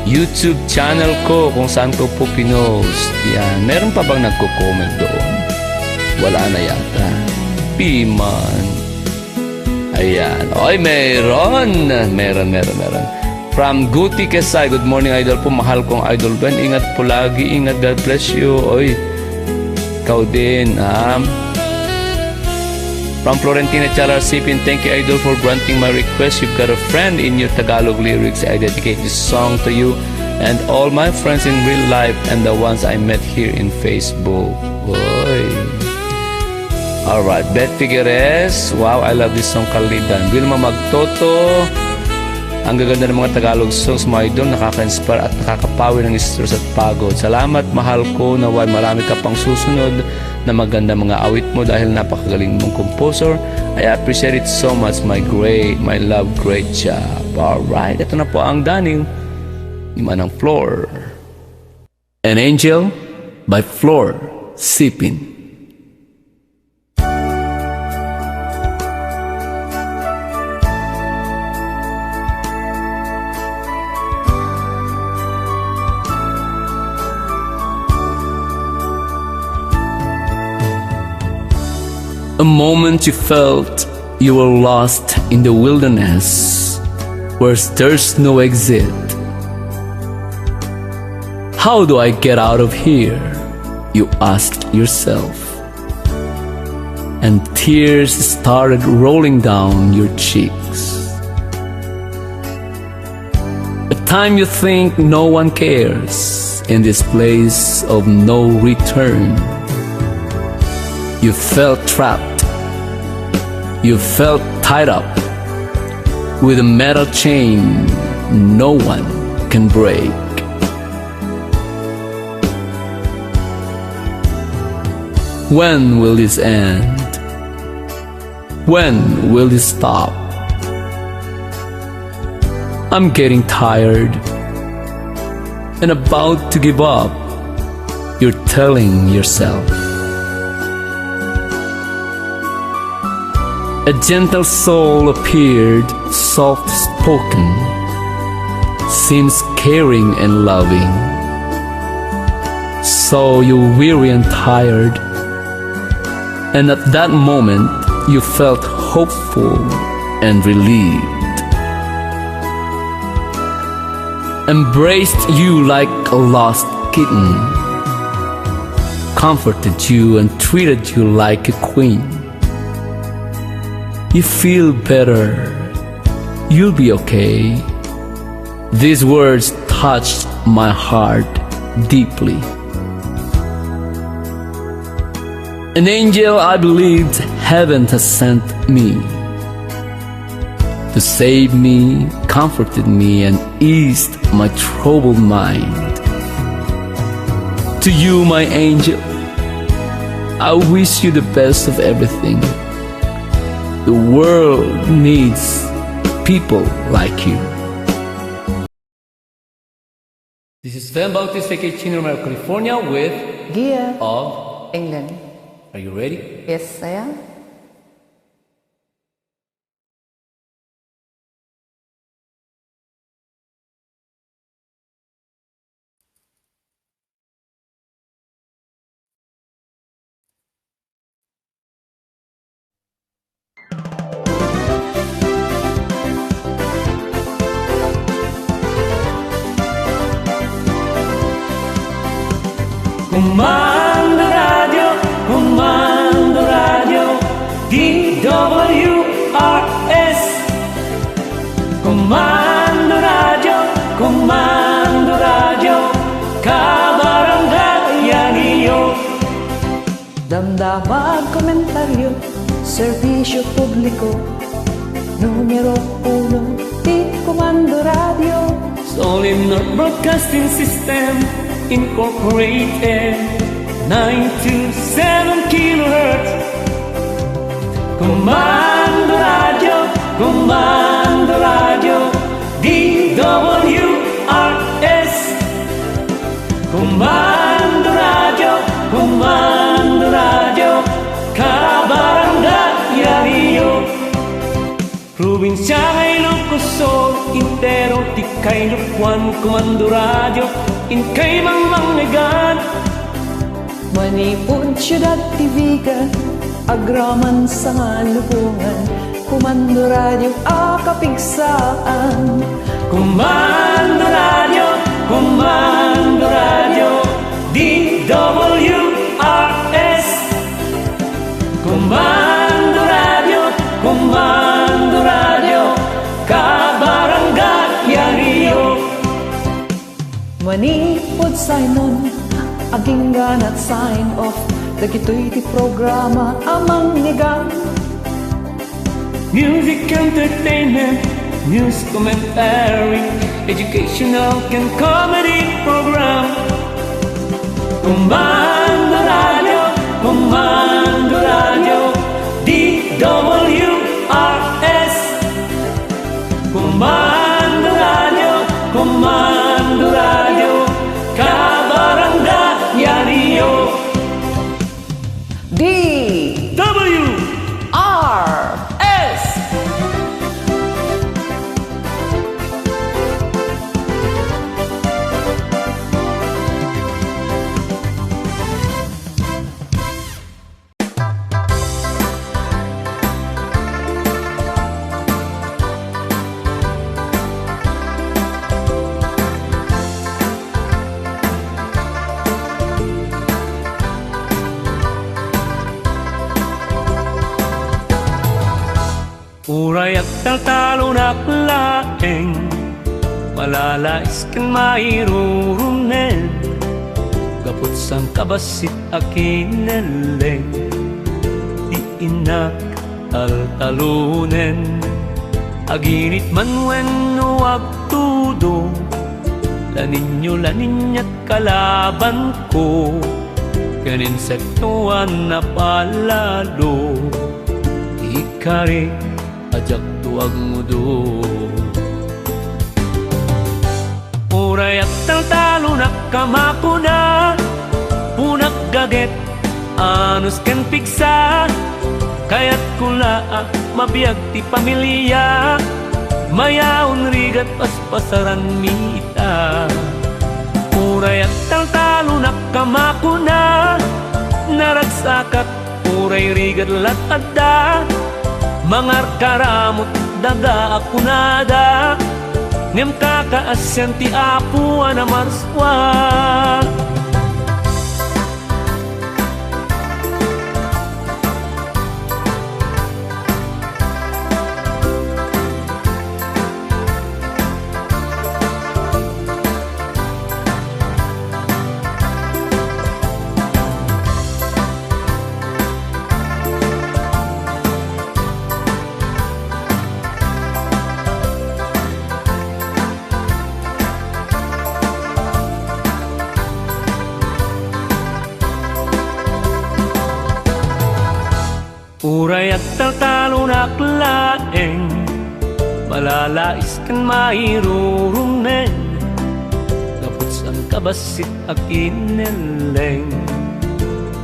YouTube channel ko kung saan ko po pinost. Yan. Meron pa bang nagko-comment doon? Wala na yata. Piman. Ayan. Oy, meron. Meron, meron, meron. From Guti Kesay, "Good morning, idol po. Mahal kong idol Gwen. Ingat po lagi. Ingat. God bless you." Oy, ikaw din, ha? From Florentina Chalar Sipin, "Thank you, idol, for granting my request. You've got a friend in your Tagalog lyrics. I dedicate this song to you and all my friends in real life and the ones I met here in Facebook." Oy. Alright, Beth Figueres. Wow, I love this song, Kalidan. Wilma Magtoto. Ang gaganda ng mga Tagalog songs, mga idol. Nakaka-inspire at nakakapawi ng stress at pagod. Salamat, mahal ko. Naway marami ka pang susunod na maganda mga awit mo dahil napakagaling mong composer. I appreciate it so much, my great, my love, great job. Alright, ito na po ang daniw ni Manang Flor. An Angel by Flor Sipin. A moment you felt you were lost in the wilderness where there's no exit. "How do I get out of here?" you asked yourself. And tears started rolling down your cheeks. A time you think no one cares in this place of no return. You felt trapped. You felt tied up with a metal chain no one can break. When will this end? When will this stop? I'm getting tired and about to give up, you're telling yourself. A gentle soul appeared, soft spoken, seems caring and loving. So you're weary and tired, and at that moment you felt hopeful and relieved. embraced you like a lost kitten, comforted you and treated you like a queen. You feel better. You'll be okay. These words touched my heart deeply. An angel I believed heaven has sent me to save me, comforted me, and eased my troubled mind. To you, my angel, I wish you the best of everything. The world needs people like you. This is Van Bautista, K T N Romero, California, with Gia of England. Are you ready? Yes, I am. Komando Radio, Komando Radio, D W R S. Komando Radio, Komando Radio, kabaranggayan yo. Damdama agkomentaryo, serbisyo publiko, numero uno ti Komando Radio. Solimnar Broadcasting System Incorporated, nine two seven kilohertz. Komando Radio, Komando Radio, D W R S. Komando Radio, Komando Radio, kabaranggayan yo. Probinsia nga Ilocos Sur, entero ti kailupoan, Komando Radio, inkay mangmangnegan. Manipud, siudad ti Vigan, agraman, Sanga, Lubongan, Komando Radio a kapigsaan. Komando Radio, Komando Radio, D W R S. Komando Radio, Komando Radio, kabaranggayan yo. Manipud Simon, agingganat sign off, dagitoy ti programa a mangnegan. Music, entertainment, news, commentary, educational, ken comedy program. Komando Radio, Komando Radio, D W R S. Komando Radio, Komando Radio, kabaranggayan yo. D W R S. Uray agtaltalonak laeng, malalais ken mairurunen, gapu ti sangkabassit a kinelleng, di innak taltalonen. Aginit man wenno agtudo, La Niña, La Niña ti kalabanko, ken insekto a napalalo, ikari a diakto agmudo. Uray agtaltalonak a makuna, punak gaget, anus ken pigsa, kayatko la a mabiag ti pamilia, mayaon rigat paspasaranmi ita. Uray agtaltalonak a makuna, naragsakak, uray rigat lat adda, mangarkaramut daga a kunada, Ngem kakaasian ti Apo a namarsua. Uray agtaltalonak laeng, malalais ken mairurumeng, gapu saan kabassit a kinelleng.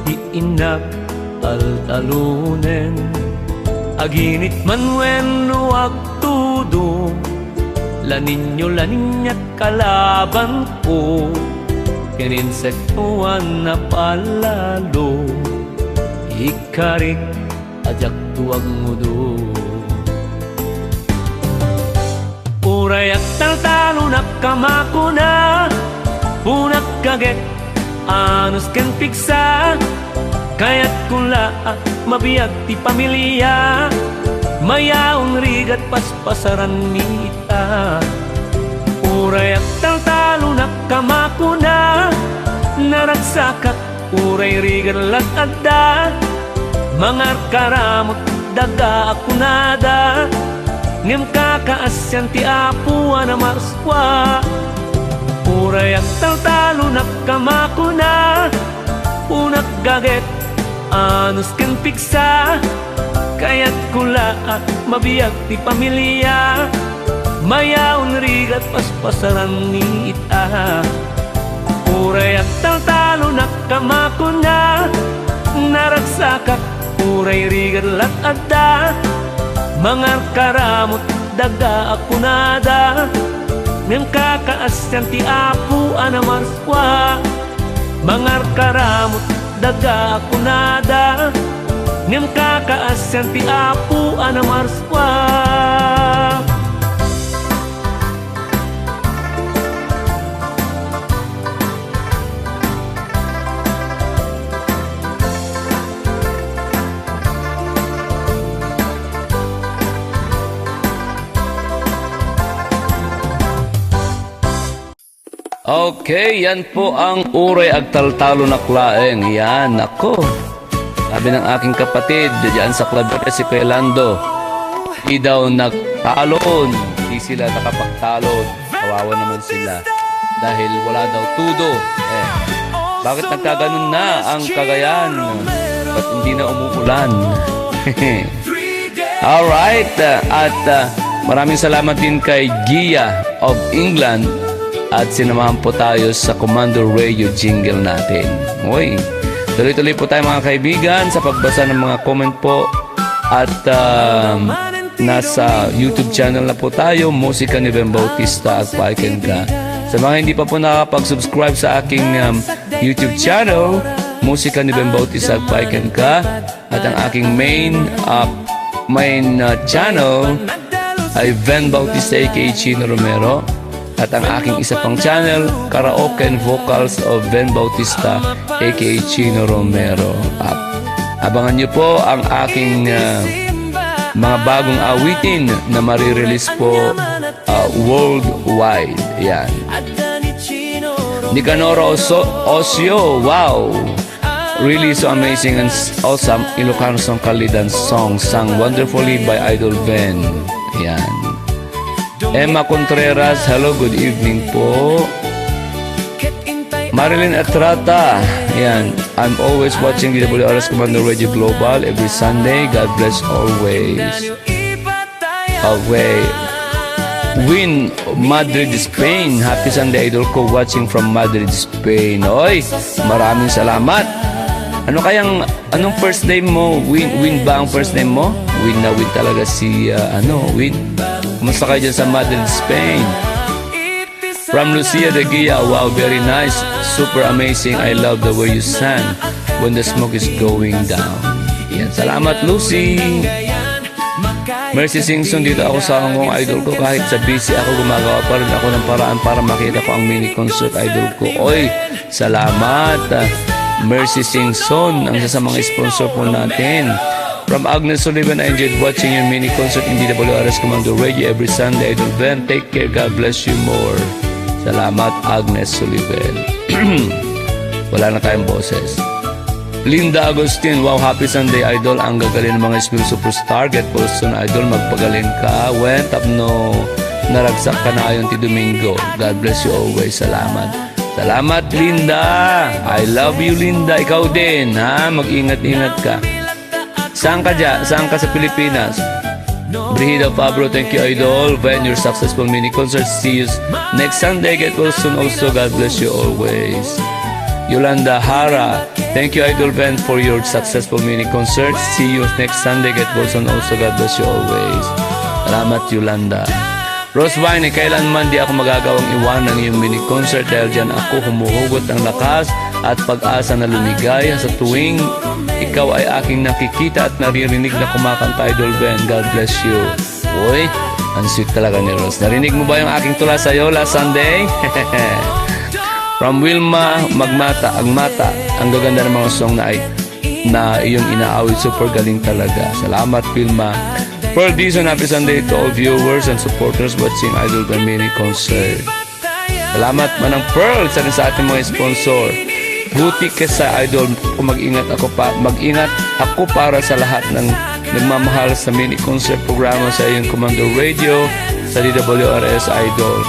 Di innak taltalonen, aginit man wenno agtudo, La Niño, La Niña kalabanko, ken insektoan a palalo, ikarik a diakto agngudor. Uray agtaltalonak a makuna, punak gaget, anus ken pigsa, kayatko la a mabiag ti pamilia, mayaon rigat paspasaranmi ita. Uray agtaltalonak a makuna, naragsakak uray rigat la adda, mangarkaramut daga a kunada, ngem kakaasian ti Apo a namarsua. Uray agtaltalonak a makuna, punak gaget, anus ken pigsa, kayatko la a mabiag ti pamilia, mayaon rigat paspasaranmi ita. Uray agtaltalonak a makuna, naragsakak uray rigat la adda, mangarkaramut daga a kunada, ngem kakaasian ti Apo a namarsua. Mangarkaramut daga a kunada, ngem kakaasian ti Apo a namarsua. Okay, yan po ang uray agtaltalonak laeng. Yan, ako. Sabi ng aking kapatid, diyan sa Claveria, si Kuya Lando, "Di daw nagtalon, di sila nakapagtalon. Kawawa naman sila. Dahil wala daw tudo." Eh, bakit nagkaganon na ang Cagayan? Ba't hindi na umuulan? Alright, uh, at, uh, maraming salamat din kay Gia of England at sinamahan po tayo sa Commander Radio jingle natin. Uy, tuloy-tuloy po tayo, mga kaibigan, sa pagbasa ng mga comment po at, um, nasa YouTube channel na po tayo, Musika ni Ben Bautista, Agpaiken Ka. Sa mga hindi pa po nakakapag-subscribe sa aking, um, YouTube channel, Musika ni Ben Bautista, Agpaiken Ka, at ang aking main, uh, main, uh, channel ay Ven Bautista A K A Chino Romero. At ang aking isa pang channel, Karaoke and Vocals of Ven Bautista A K A Chino Romero. At abangan niyo po ang aking, uh, mga bagong awitin na marirelease po, uh, worldwide. Yan. Nicanor Oso-, Osio, wow! Really so amazing and s-, awesome Ilocano song, Kalidan song, sung wonderfully by Idol Ben. Yan. Emma Contreras, hello, good evening po. Marilyn Estrada, yan. I'm always watching D W R S Commander Radio Global every Sunday. God bless always. Okay. Win, Madrid, Spain. Happy Sunday, idol ko. Watching from Madrid, Spain. Oy, maraming salamat. Ano kayang, anong first name mo? Win, Win ba ang first name mo? Win na Win talaga si, ah, ano, Win. Kumusta kayo dyan sa Madrid, Spain? From Lucia de Guia, wow, very nice. Super amazing. I love the way you sang when the smoke is going down. Yan. Salamat, Lucy. Mercy Singson, dito ako sa Hong Kong, idol ko. Kahit sa busy ako, gumagawa pa rin ako ng paraan para makita ko ang mini concert, idol ko. Oy, salamat, ah, Mercy Singson, ang isa sa mga sponsor po natin. From Agnes Sullivan, I enjoyed watching your mini concert in D W R S Commander Radio every Sunday, idol Ben. Take care, God bless you more. Salamat, Agnes Sullivan. Wala na tayong boses. Linda Agustin, wow, happy Sunday, idol. Ang gagaling ng mga Espiritu Superstar. Get well soon, idol. Magpagaling ka. Wen, tapno naragsak ka na ayon ti Domingo. God bless you always. Salamat. Salamat, Linda. I love you, Linda. Ikaw din, ha? Mag-ingat-ingat ka. Saan ka dyan? Saan ka sa Pilipinas? Brigida Fabro, thank you, idol. When your successful mini concert. See you s- next Sunday. Get well soon also. God bless you always. Yolanda Hara, thank you, Idol Ben, for your successful mini concert. See you next Sunday. Get well soon also. God bless you always. Salamat, Yolanda. Rose Vine, kailanman di ako magagawang iwanan iyong mini concert dahil diyan ako humuhugot ng lakas at pag-asa na lumigaya sa tuwing ikaw ay aking nakikita at naririnig na kumakanta, Idol Ben. God bless you. Uy, ang sweet talaga ni Rose. Narinig mo ba yung aking tula sa'yo last Sunday? From Wilma Magmata, Agmata. Ang gaganda ng mga song na ay na iyong inaawit. Super galing talaga. Salamat, Wilma. Pearl Dizon, happy Sunday to all viewers and supporters watching Idol Glenn Mini Concert. Salamat, Manang Pearl, sa rin sa ating mga sponsor. Guti ka sa idol, kung mag-ingat ako pa, mag-ingat ako para sa lahat ng nagmamahal sa mini concert programa sa iyong Commander Radio, sa D W R S Idol.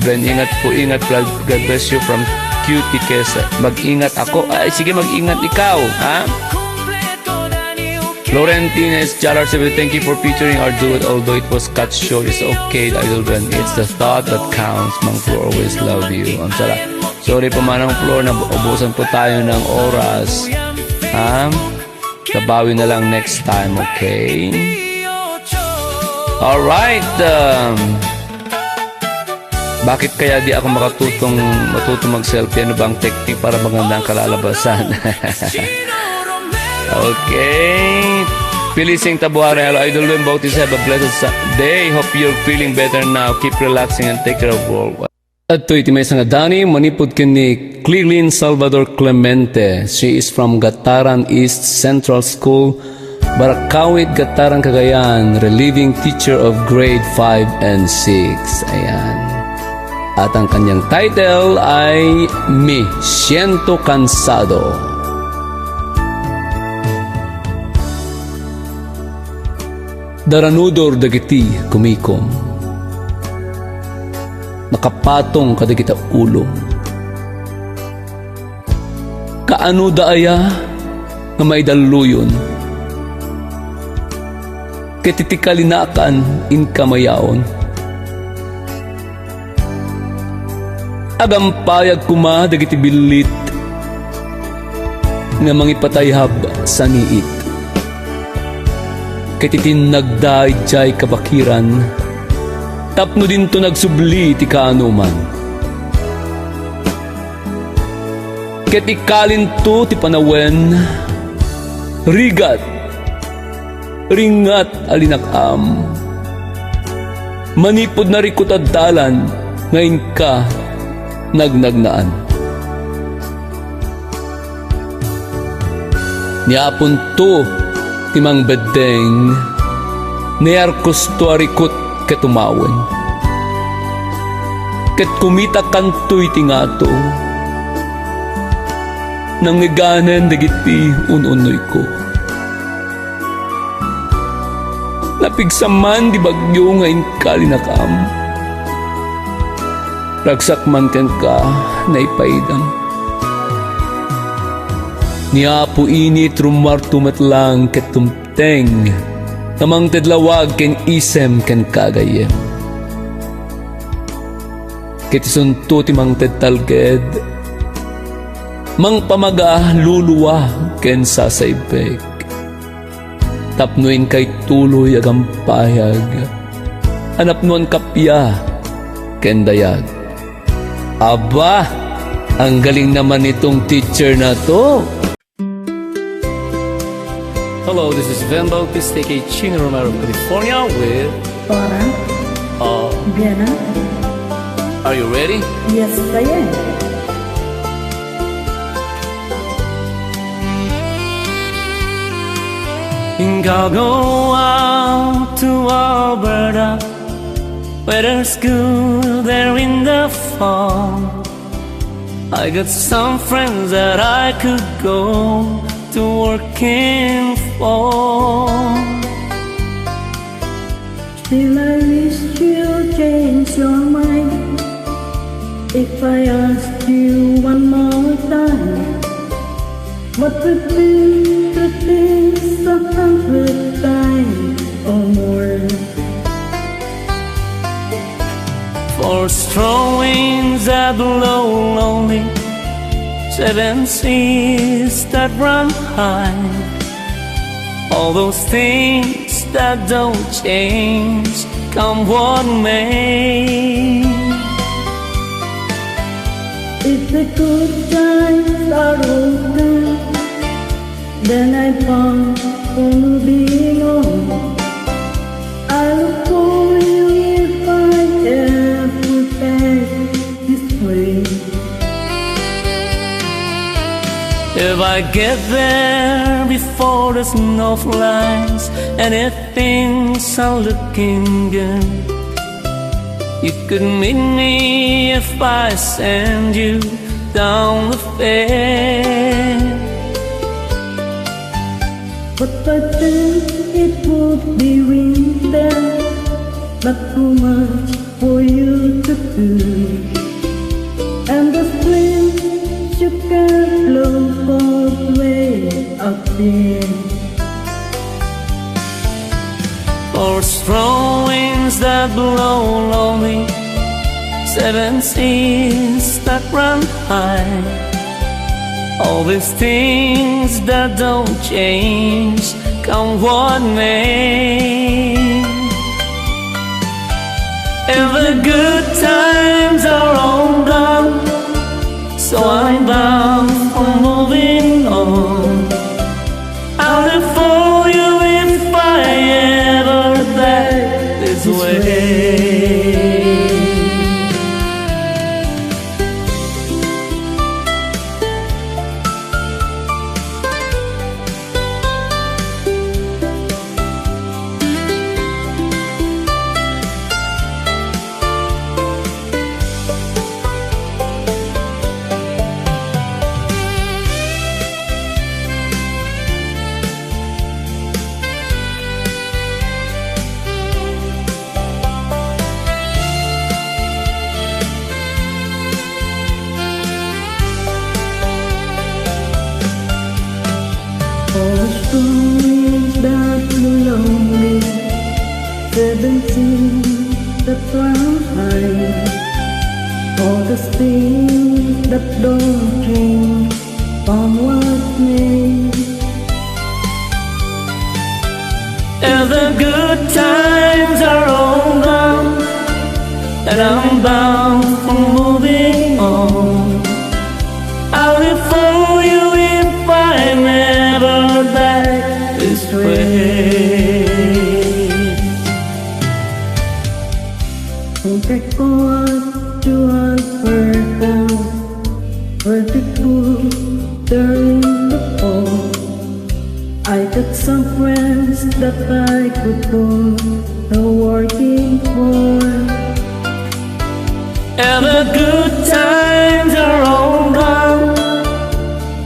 Ben, ingat po, ingat. God God bless you from Cutie Quezon. Mag-ingat ako. Ay, sige, mag-ingat ikaw, ha? Florentines Chalar Civil, thank you for featuring our duet. Although it was cut short, it's okay, Idol Ben. It's the thought that counts. Mang Flor, always love you. Ang sarap. Sorry po, Manang Flor, na ubusan po tayo ng oras. Ha? Kabawi na lang next time, okay? Alright, um, bakit kaya di ako makatutong, matutong mag-selfie? Ano ba ang technique para maganda ang kalalabasan? Okay. Pilising Tabuara, hello, Idol Wim Bautista, have a blessed sa- day. Hope you're feeling better now. Keep relaxing and take care of all. Adtoy ti maysa nga Dani, manipud ken ni Clearlyn Salvador Clemente. She is from Gataran East Central School, Baracawit, Gataran, Cagayan, relieving teacher of grade five and six. Ayan. At ang kanyang title ay Me Siento Cansado. Daranudor dagiti kumikom. Nakapatong kadagita ulom. Kaanoda aya nga maidalluyon? Ket iti kalinakan inka mayaon. Agampayag koma dagiti billit nga mangipatayab saniit. Ket iti nagda idiay kabakiran tapno dinto nagsubli ti kaanoman. Ket ikalinto ti panawen, rigat, ringat a linakam. Manipud narikut a dalan nga inka nagnagnaan. Ni Aponto ti mangbeddeng, ni Arkosto a rikut ket umawen. Ket kumitakanto iti ngato, nangngeganen dagiti un-unnoyko. Napigsa man di bagyo nga inka linakam. Ragsak man kenka, naipaidam. Ni Apo init rummuarto met lang ket tumteng, nga mangted lawag ken isem ken kagayyem. Ket isunto ti mangted talged, mangpamaga lulua ken sasaybek. Tapno inkay tuloy agampayag a napnoan kappia ken dayag. Aba, ang galing naman nitong teacher na to. Hello, this is Van Bautista, aka Chino Romero of California with Ora. Uh, Vienna. Are you ready? Yes, I am. And I'll go out to Alberta, where there's good there in the fall. I got some friends that I could go to working for. Still, I wish you change your mind. If I ask you one more time, what would be the things a hundred times or more? For strong winds that blow lonely, seven seas that run high, all those things that don't change, come what may. If the good times are over, then I bound for moving on. I look for you if I ever pass this way. If I get there before the snow flies and if things are looking good, you could meet me if I send you down the fair. But by then it would be winter, not too much for you to do. And the spring you can blow cold way up here. Or strong winds that blow lonely, seven seas that run high. All these things that don't change, come what may. And the good times are all gone, so I'm bound for moving on. I'll look for you if I ever back this way. All the stories that you lonely, seven seas that run high, all the things that don't change, come what may. And the good times are all gone, and I'm bound for moving on. I'll look for you if I never back this way. Think I go out to Alberta, where people turn the fall. I got some friends that I could go to working for. And the good times are all gone,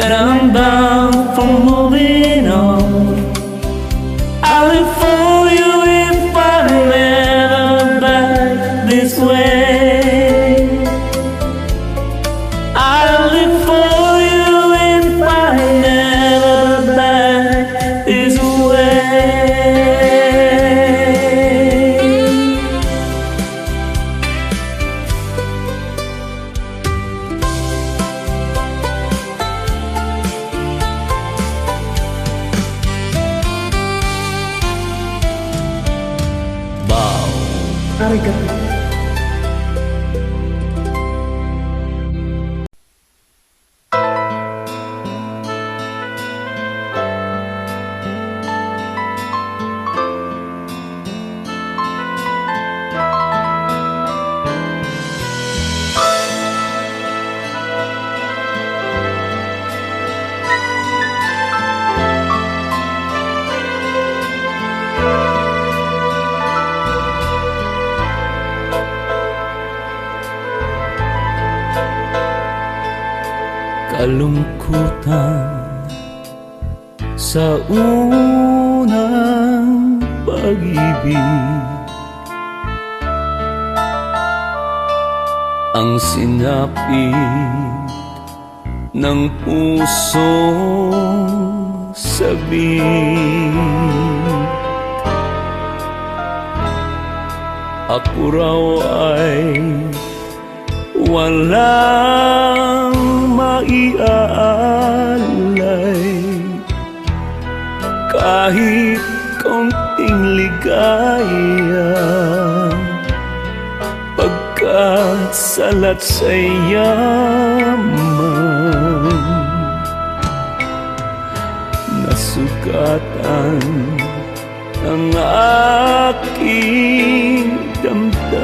and I'm bound for moving on. I look for you if I never back this way. I look for you if I never back this way. Wow. Arigato. Kalungkutan sa unang pag-ibig, ang sinapit ng pusong sabi. Ako raw ay walang maiaalay, kahit kaunting ligaya, pagkat salat sa yaman, nasugatan ang aking damdamin.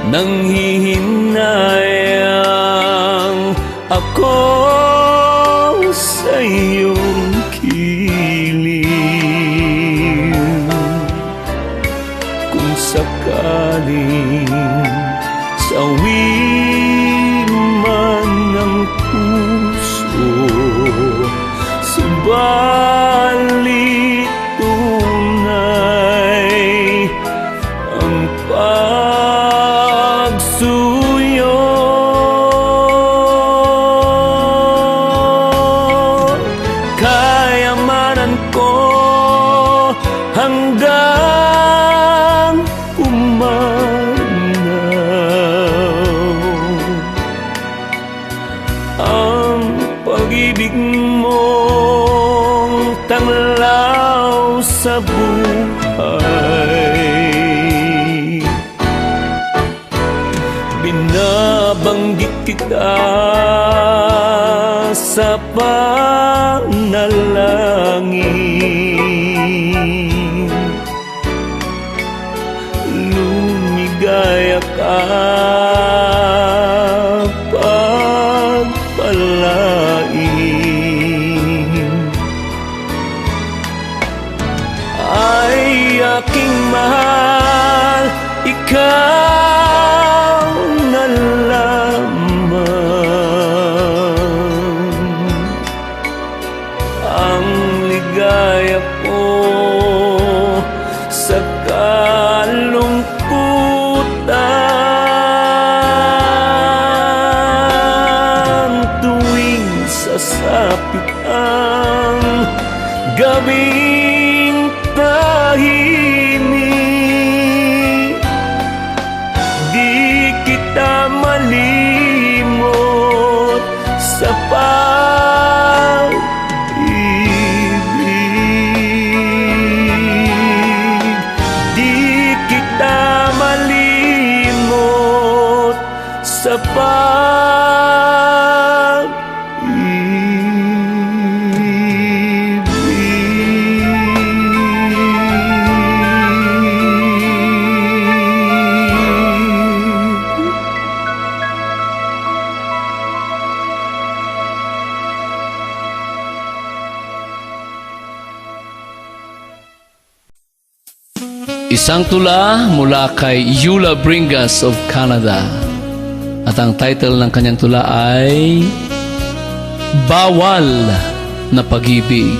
Nanghihinayang ako sa iyong kiling. Kung sakaling sawi man ang puso, subalit tunay ang pagsuyo. Kayamanan ko hanggang pumanaw ang pag-ibig mong tanglaw sa buhay. Binabanggit kita sa panalangin. Lumigaya ka pagpalain. Ay, aking mahal, ikaw na lamang ang ligaya ko sa kalungkutan. Tuwing sasapit ang gabing tahimik, di kita malimot sa pag-ibig. Di kita malimot sa pag-ibig. Isang tula mula kay Yula Bringas of Canada. At ang title ng kanyang tula ay Bawal na Pag-ibig.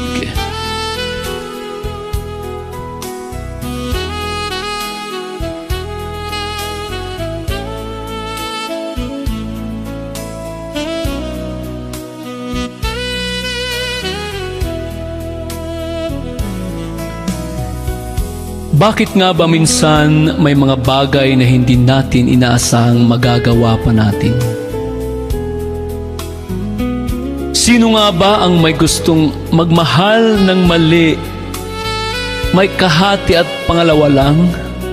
Bakit nga ba minsan may mga bagay na hindi natin inaasahang magagawa pa natin? Sino nga ba ang may gustong magmahal ng mali? May kahati at pangalawa lang?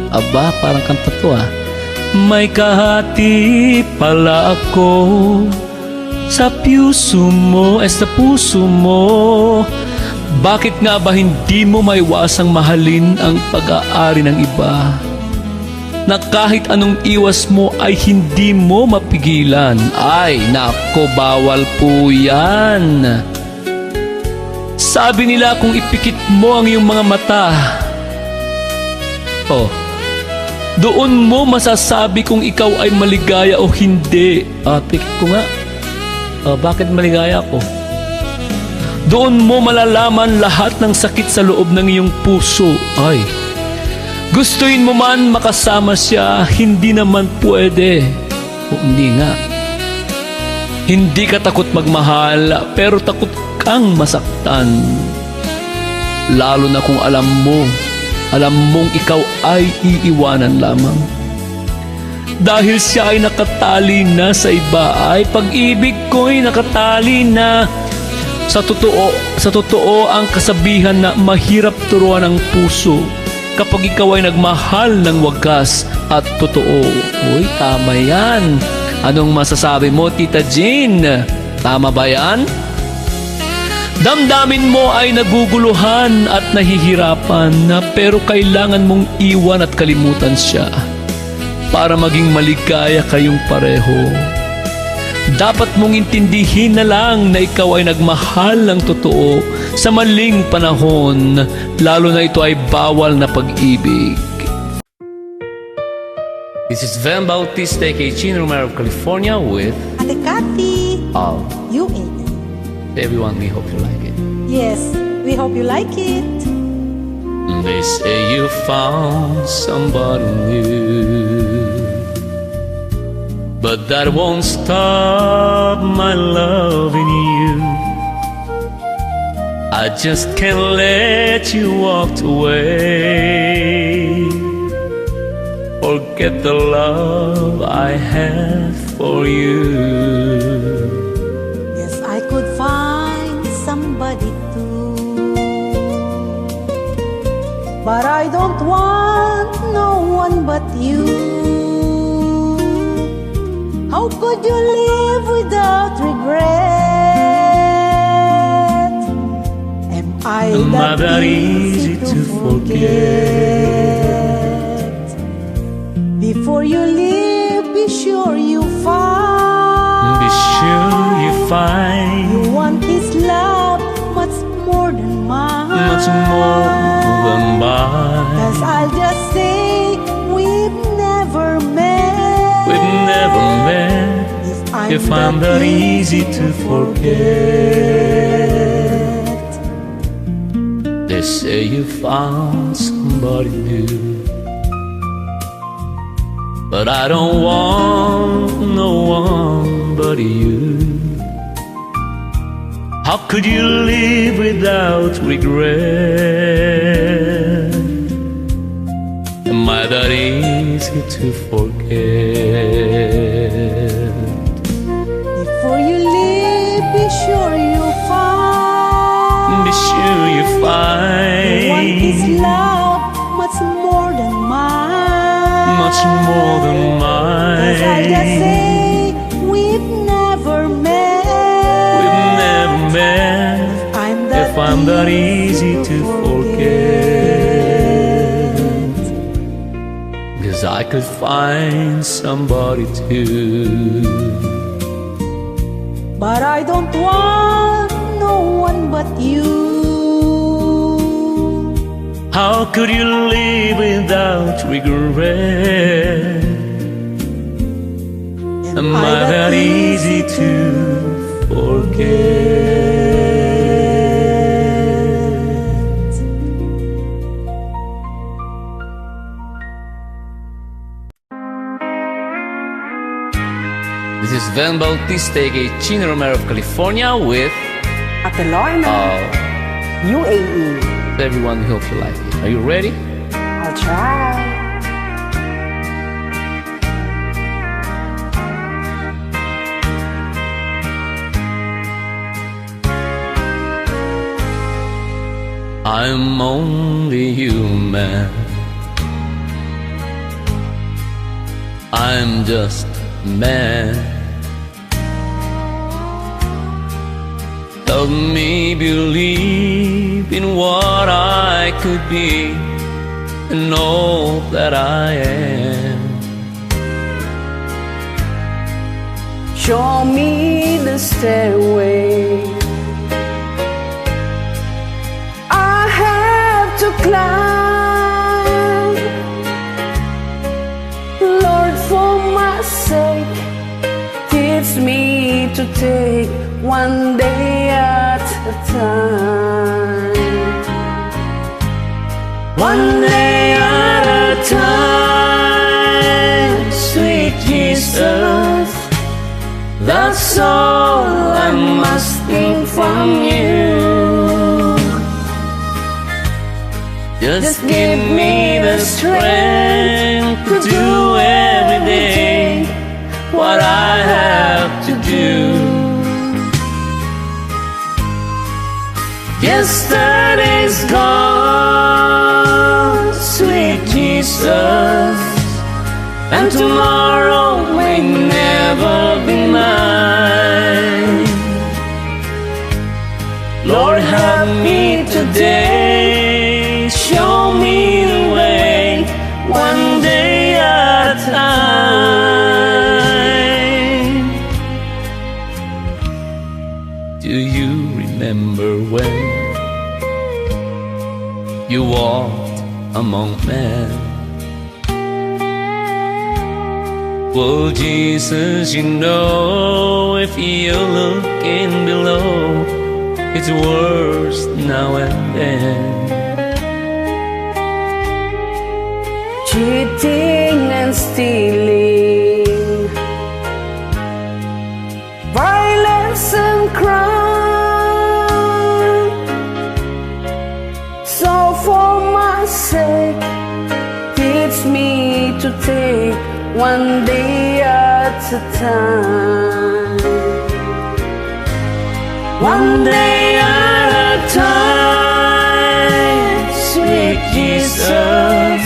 Aba, parang kanta to, ah. May kahati pala ako sa puso mo, eh, sa puso mo. Bakit nga ba hindi mo maiwasang mahalin ang pag-aari ng iba, na kahit anong iwas mo ay hindi mo mapigilan? Ay, nako, bawal po yan. Sabi nila, kung ipikit mo ang iyong mga mata, oh, Doon mo masasabi kung ikaw ay maligaya o hindi. Ah, pikit ko nga. Ah, bakit maligaya ako? Doon mo malalaman lahat ng sakit sa loob ng iyong puso. Ay, gustuhin mo man makasama siya, hindi naman pwede. O, hindi nga. Hindi ka takot magmahal, pero takot kang masaktan. Lalo na kung alam mo, alam mong ikaw ay iiwanan lamang. Dahil siya ay nakatali na sa iba, ay pag-ibig ko'y nakatali na. Sa totoo, sa totoo, ang kasabihan na mahirap turuan ang puso kapag ikaw ay nagmahal ng wagas at totoo. Uy, tama yan. Anong masasabi mo, Tita Jean? Tama ba yan? Damdamin mo ay naguguluhan at nahihirapan na, pero kailangan mong iwan at kalimutan siya para maging maligaya kayong pareho. Dapat mong intindihin na lang na ikaw ay nagmahal ng totoo sa maling panahon, lalo na ito ay bawal na pag-ibig. This is Van Bautista, aka Chin Romero of California with Ate Kathy. All. U A E. Everyone, we hope you like it. Yes, we hope you like it. They say you found somebody new, but that won't stop my loving you. I just can't let you walk away. Forget the love I have for you. Yes, I could find somebody too, but I don't want no one but you. How could you live without regret? Am I that easy to forget? Before you leave, be sure you find. Be sure you find. You want his love much more than mine. Much more than mine. 'Cause I'll just say we've never met. We've never met. If I'm that easy to forget. They say you found somebody new, but I don't want no one but you. How could you live without regret? Am I that easy to forget? Before you leave, be sure you find. Be sure you find. You want his love much more than mine. Much more than mine. 'Cause I'll just say we've never met. We've never met. I'm that If I'm that easy to forget. 'Cause I could find somebody too. But I don't want no one but you. How could you live without regret? Am I that easy to forget? This is Van Bautista, aka Chin Romero of California with Ate Lorna, uh, U A E. Everyone, we hope you like it. Are you ready? I'll try. I'm only human. I'm just a man. Help me believe in what I could be and all that I am. Show me the stairway I have to climb. Take one day at a time. One day at a time, sweet Jesus. That's all I'm asking from you. Just give me the strength to do every day what I have to do. Yesterday's gone, sweet Jesus, and tomorrow may never be mine. Lord, help me today, show me the way, one day at a time. Do you remember when you walked among men? Well, Jesus, you know, if you look in below, it's worse now and then. Cheating and stealing, violence and crime. So for my sake, teach me to take one day at a time. One day at a time, sweet Jesus.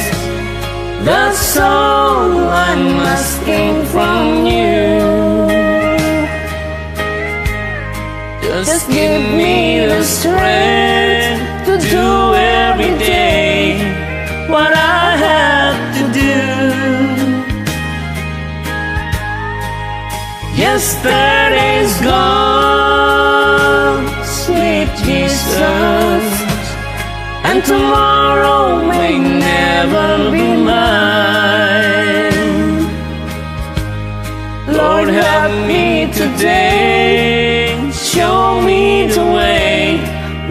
That's all I'm asking from you. Just give me the strength to do every day what I have to do. Yesterday's gone, sweet Jesus, and tomorrow may never be mine. Lord, help me today, show me the way,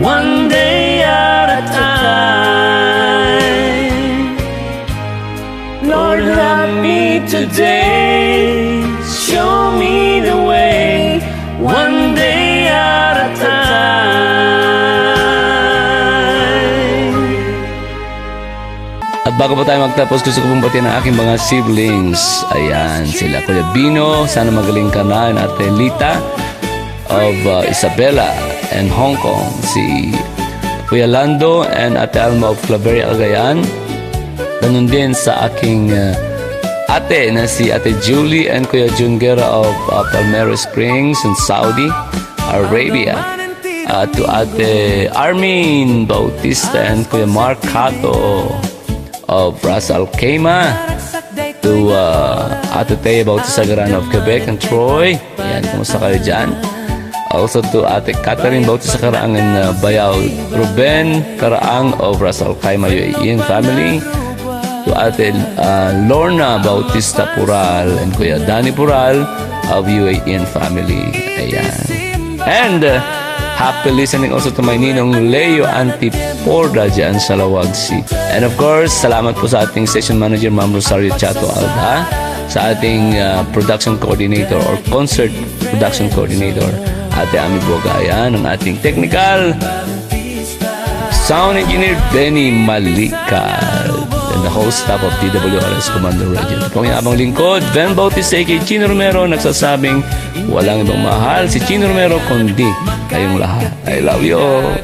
one day at a time. Lord, help me today, show me the way, one day at a time. At bago pa tayo magtapos, gusto ko pong batiin ang aking mga siblings. Ayan, sila Kuya Bino, sana magaling ka na, and Ate Lita of, uh, Isabela and Hong Kong, si Kuya Lando and Ate Alma of Claveria, Cagayan. Ganun din sa aking, uh, ate na si Ate Julie and Kuya Jun Guerra of, uh, Palmero Springs in Saudi Arabia. Uh, to Ate Armin Bautista and Kuya Mark Cato of Ras Al Khaimah, to, uh, Ate Thea Bautista Garan of Quebec and Troy. Yan, kumusta kayo dyan? Also to Ate Catherine Bautista Karaang and, uh, Bayaw, Ruben Karaang of Ras Al Khaimah, U A E, and family. To Ate, uh, Lorna Bautista Pural and Kuya Danny Pural of U A E and family. Ayan. And, uh, happy listening also to my ninong Leo, Auntie Porda dyan sa Lawagsi. And of course, salamat po sa ating station manager, Ma'am Rosario Chato Alda, sa ating, uh, production coordinator or concert production coordinator, Ate Ami Buagaya, ng ating technical sound engineer, Benny Malical, and the whole staff of D W R S Commander Radio. Ito po ang inyong abang lingkod, Ven Bautista, A K A Chino Romero, nagsasabing walang ibang mahal si Chino Romero kundi kayong lahat. I love you all.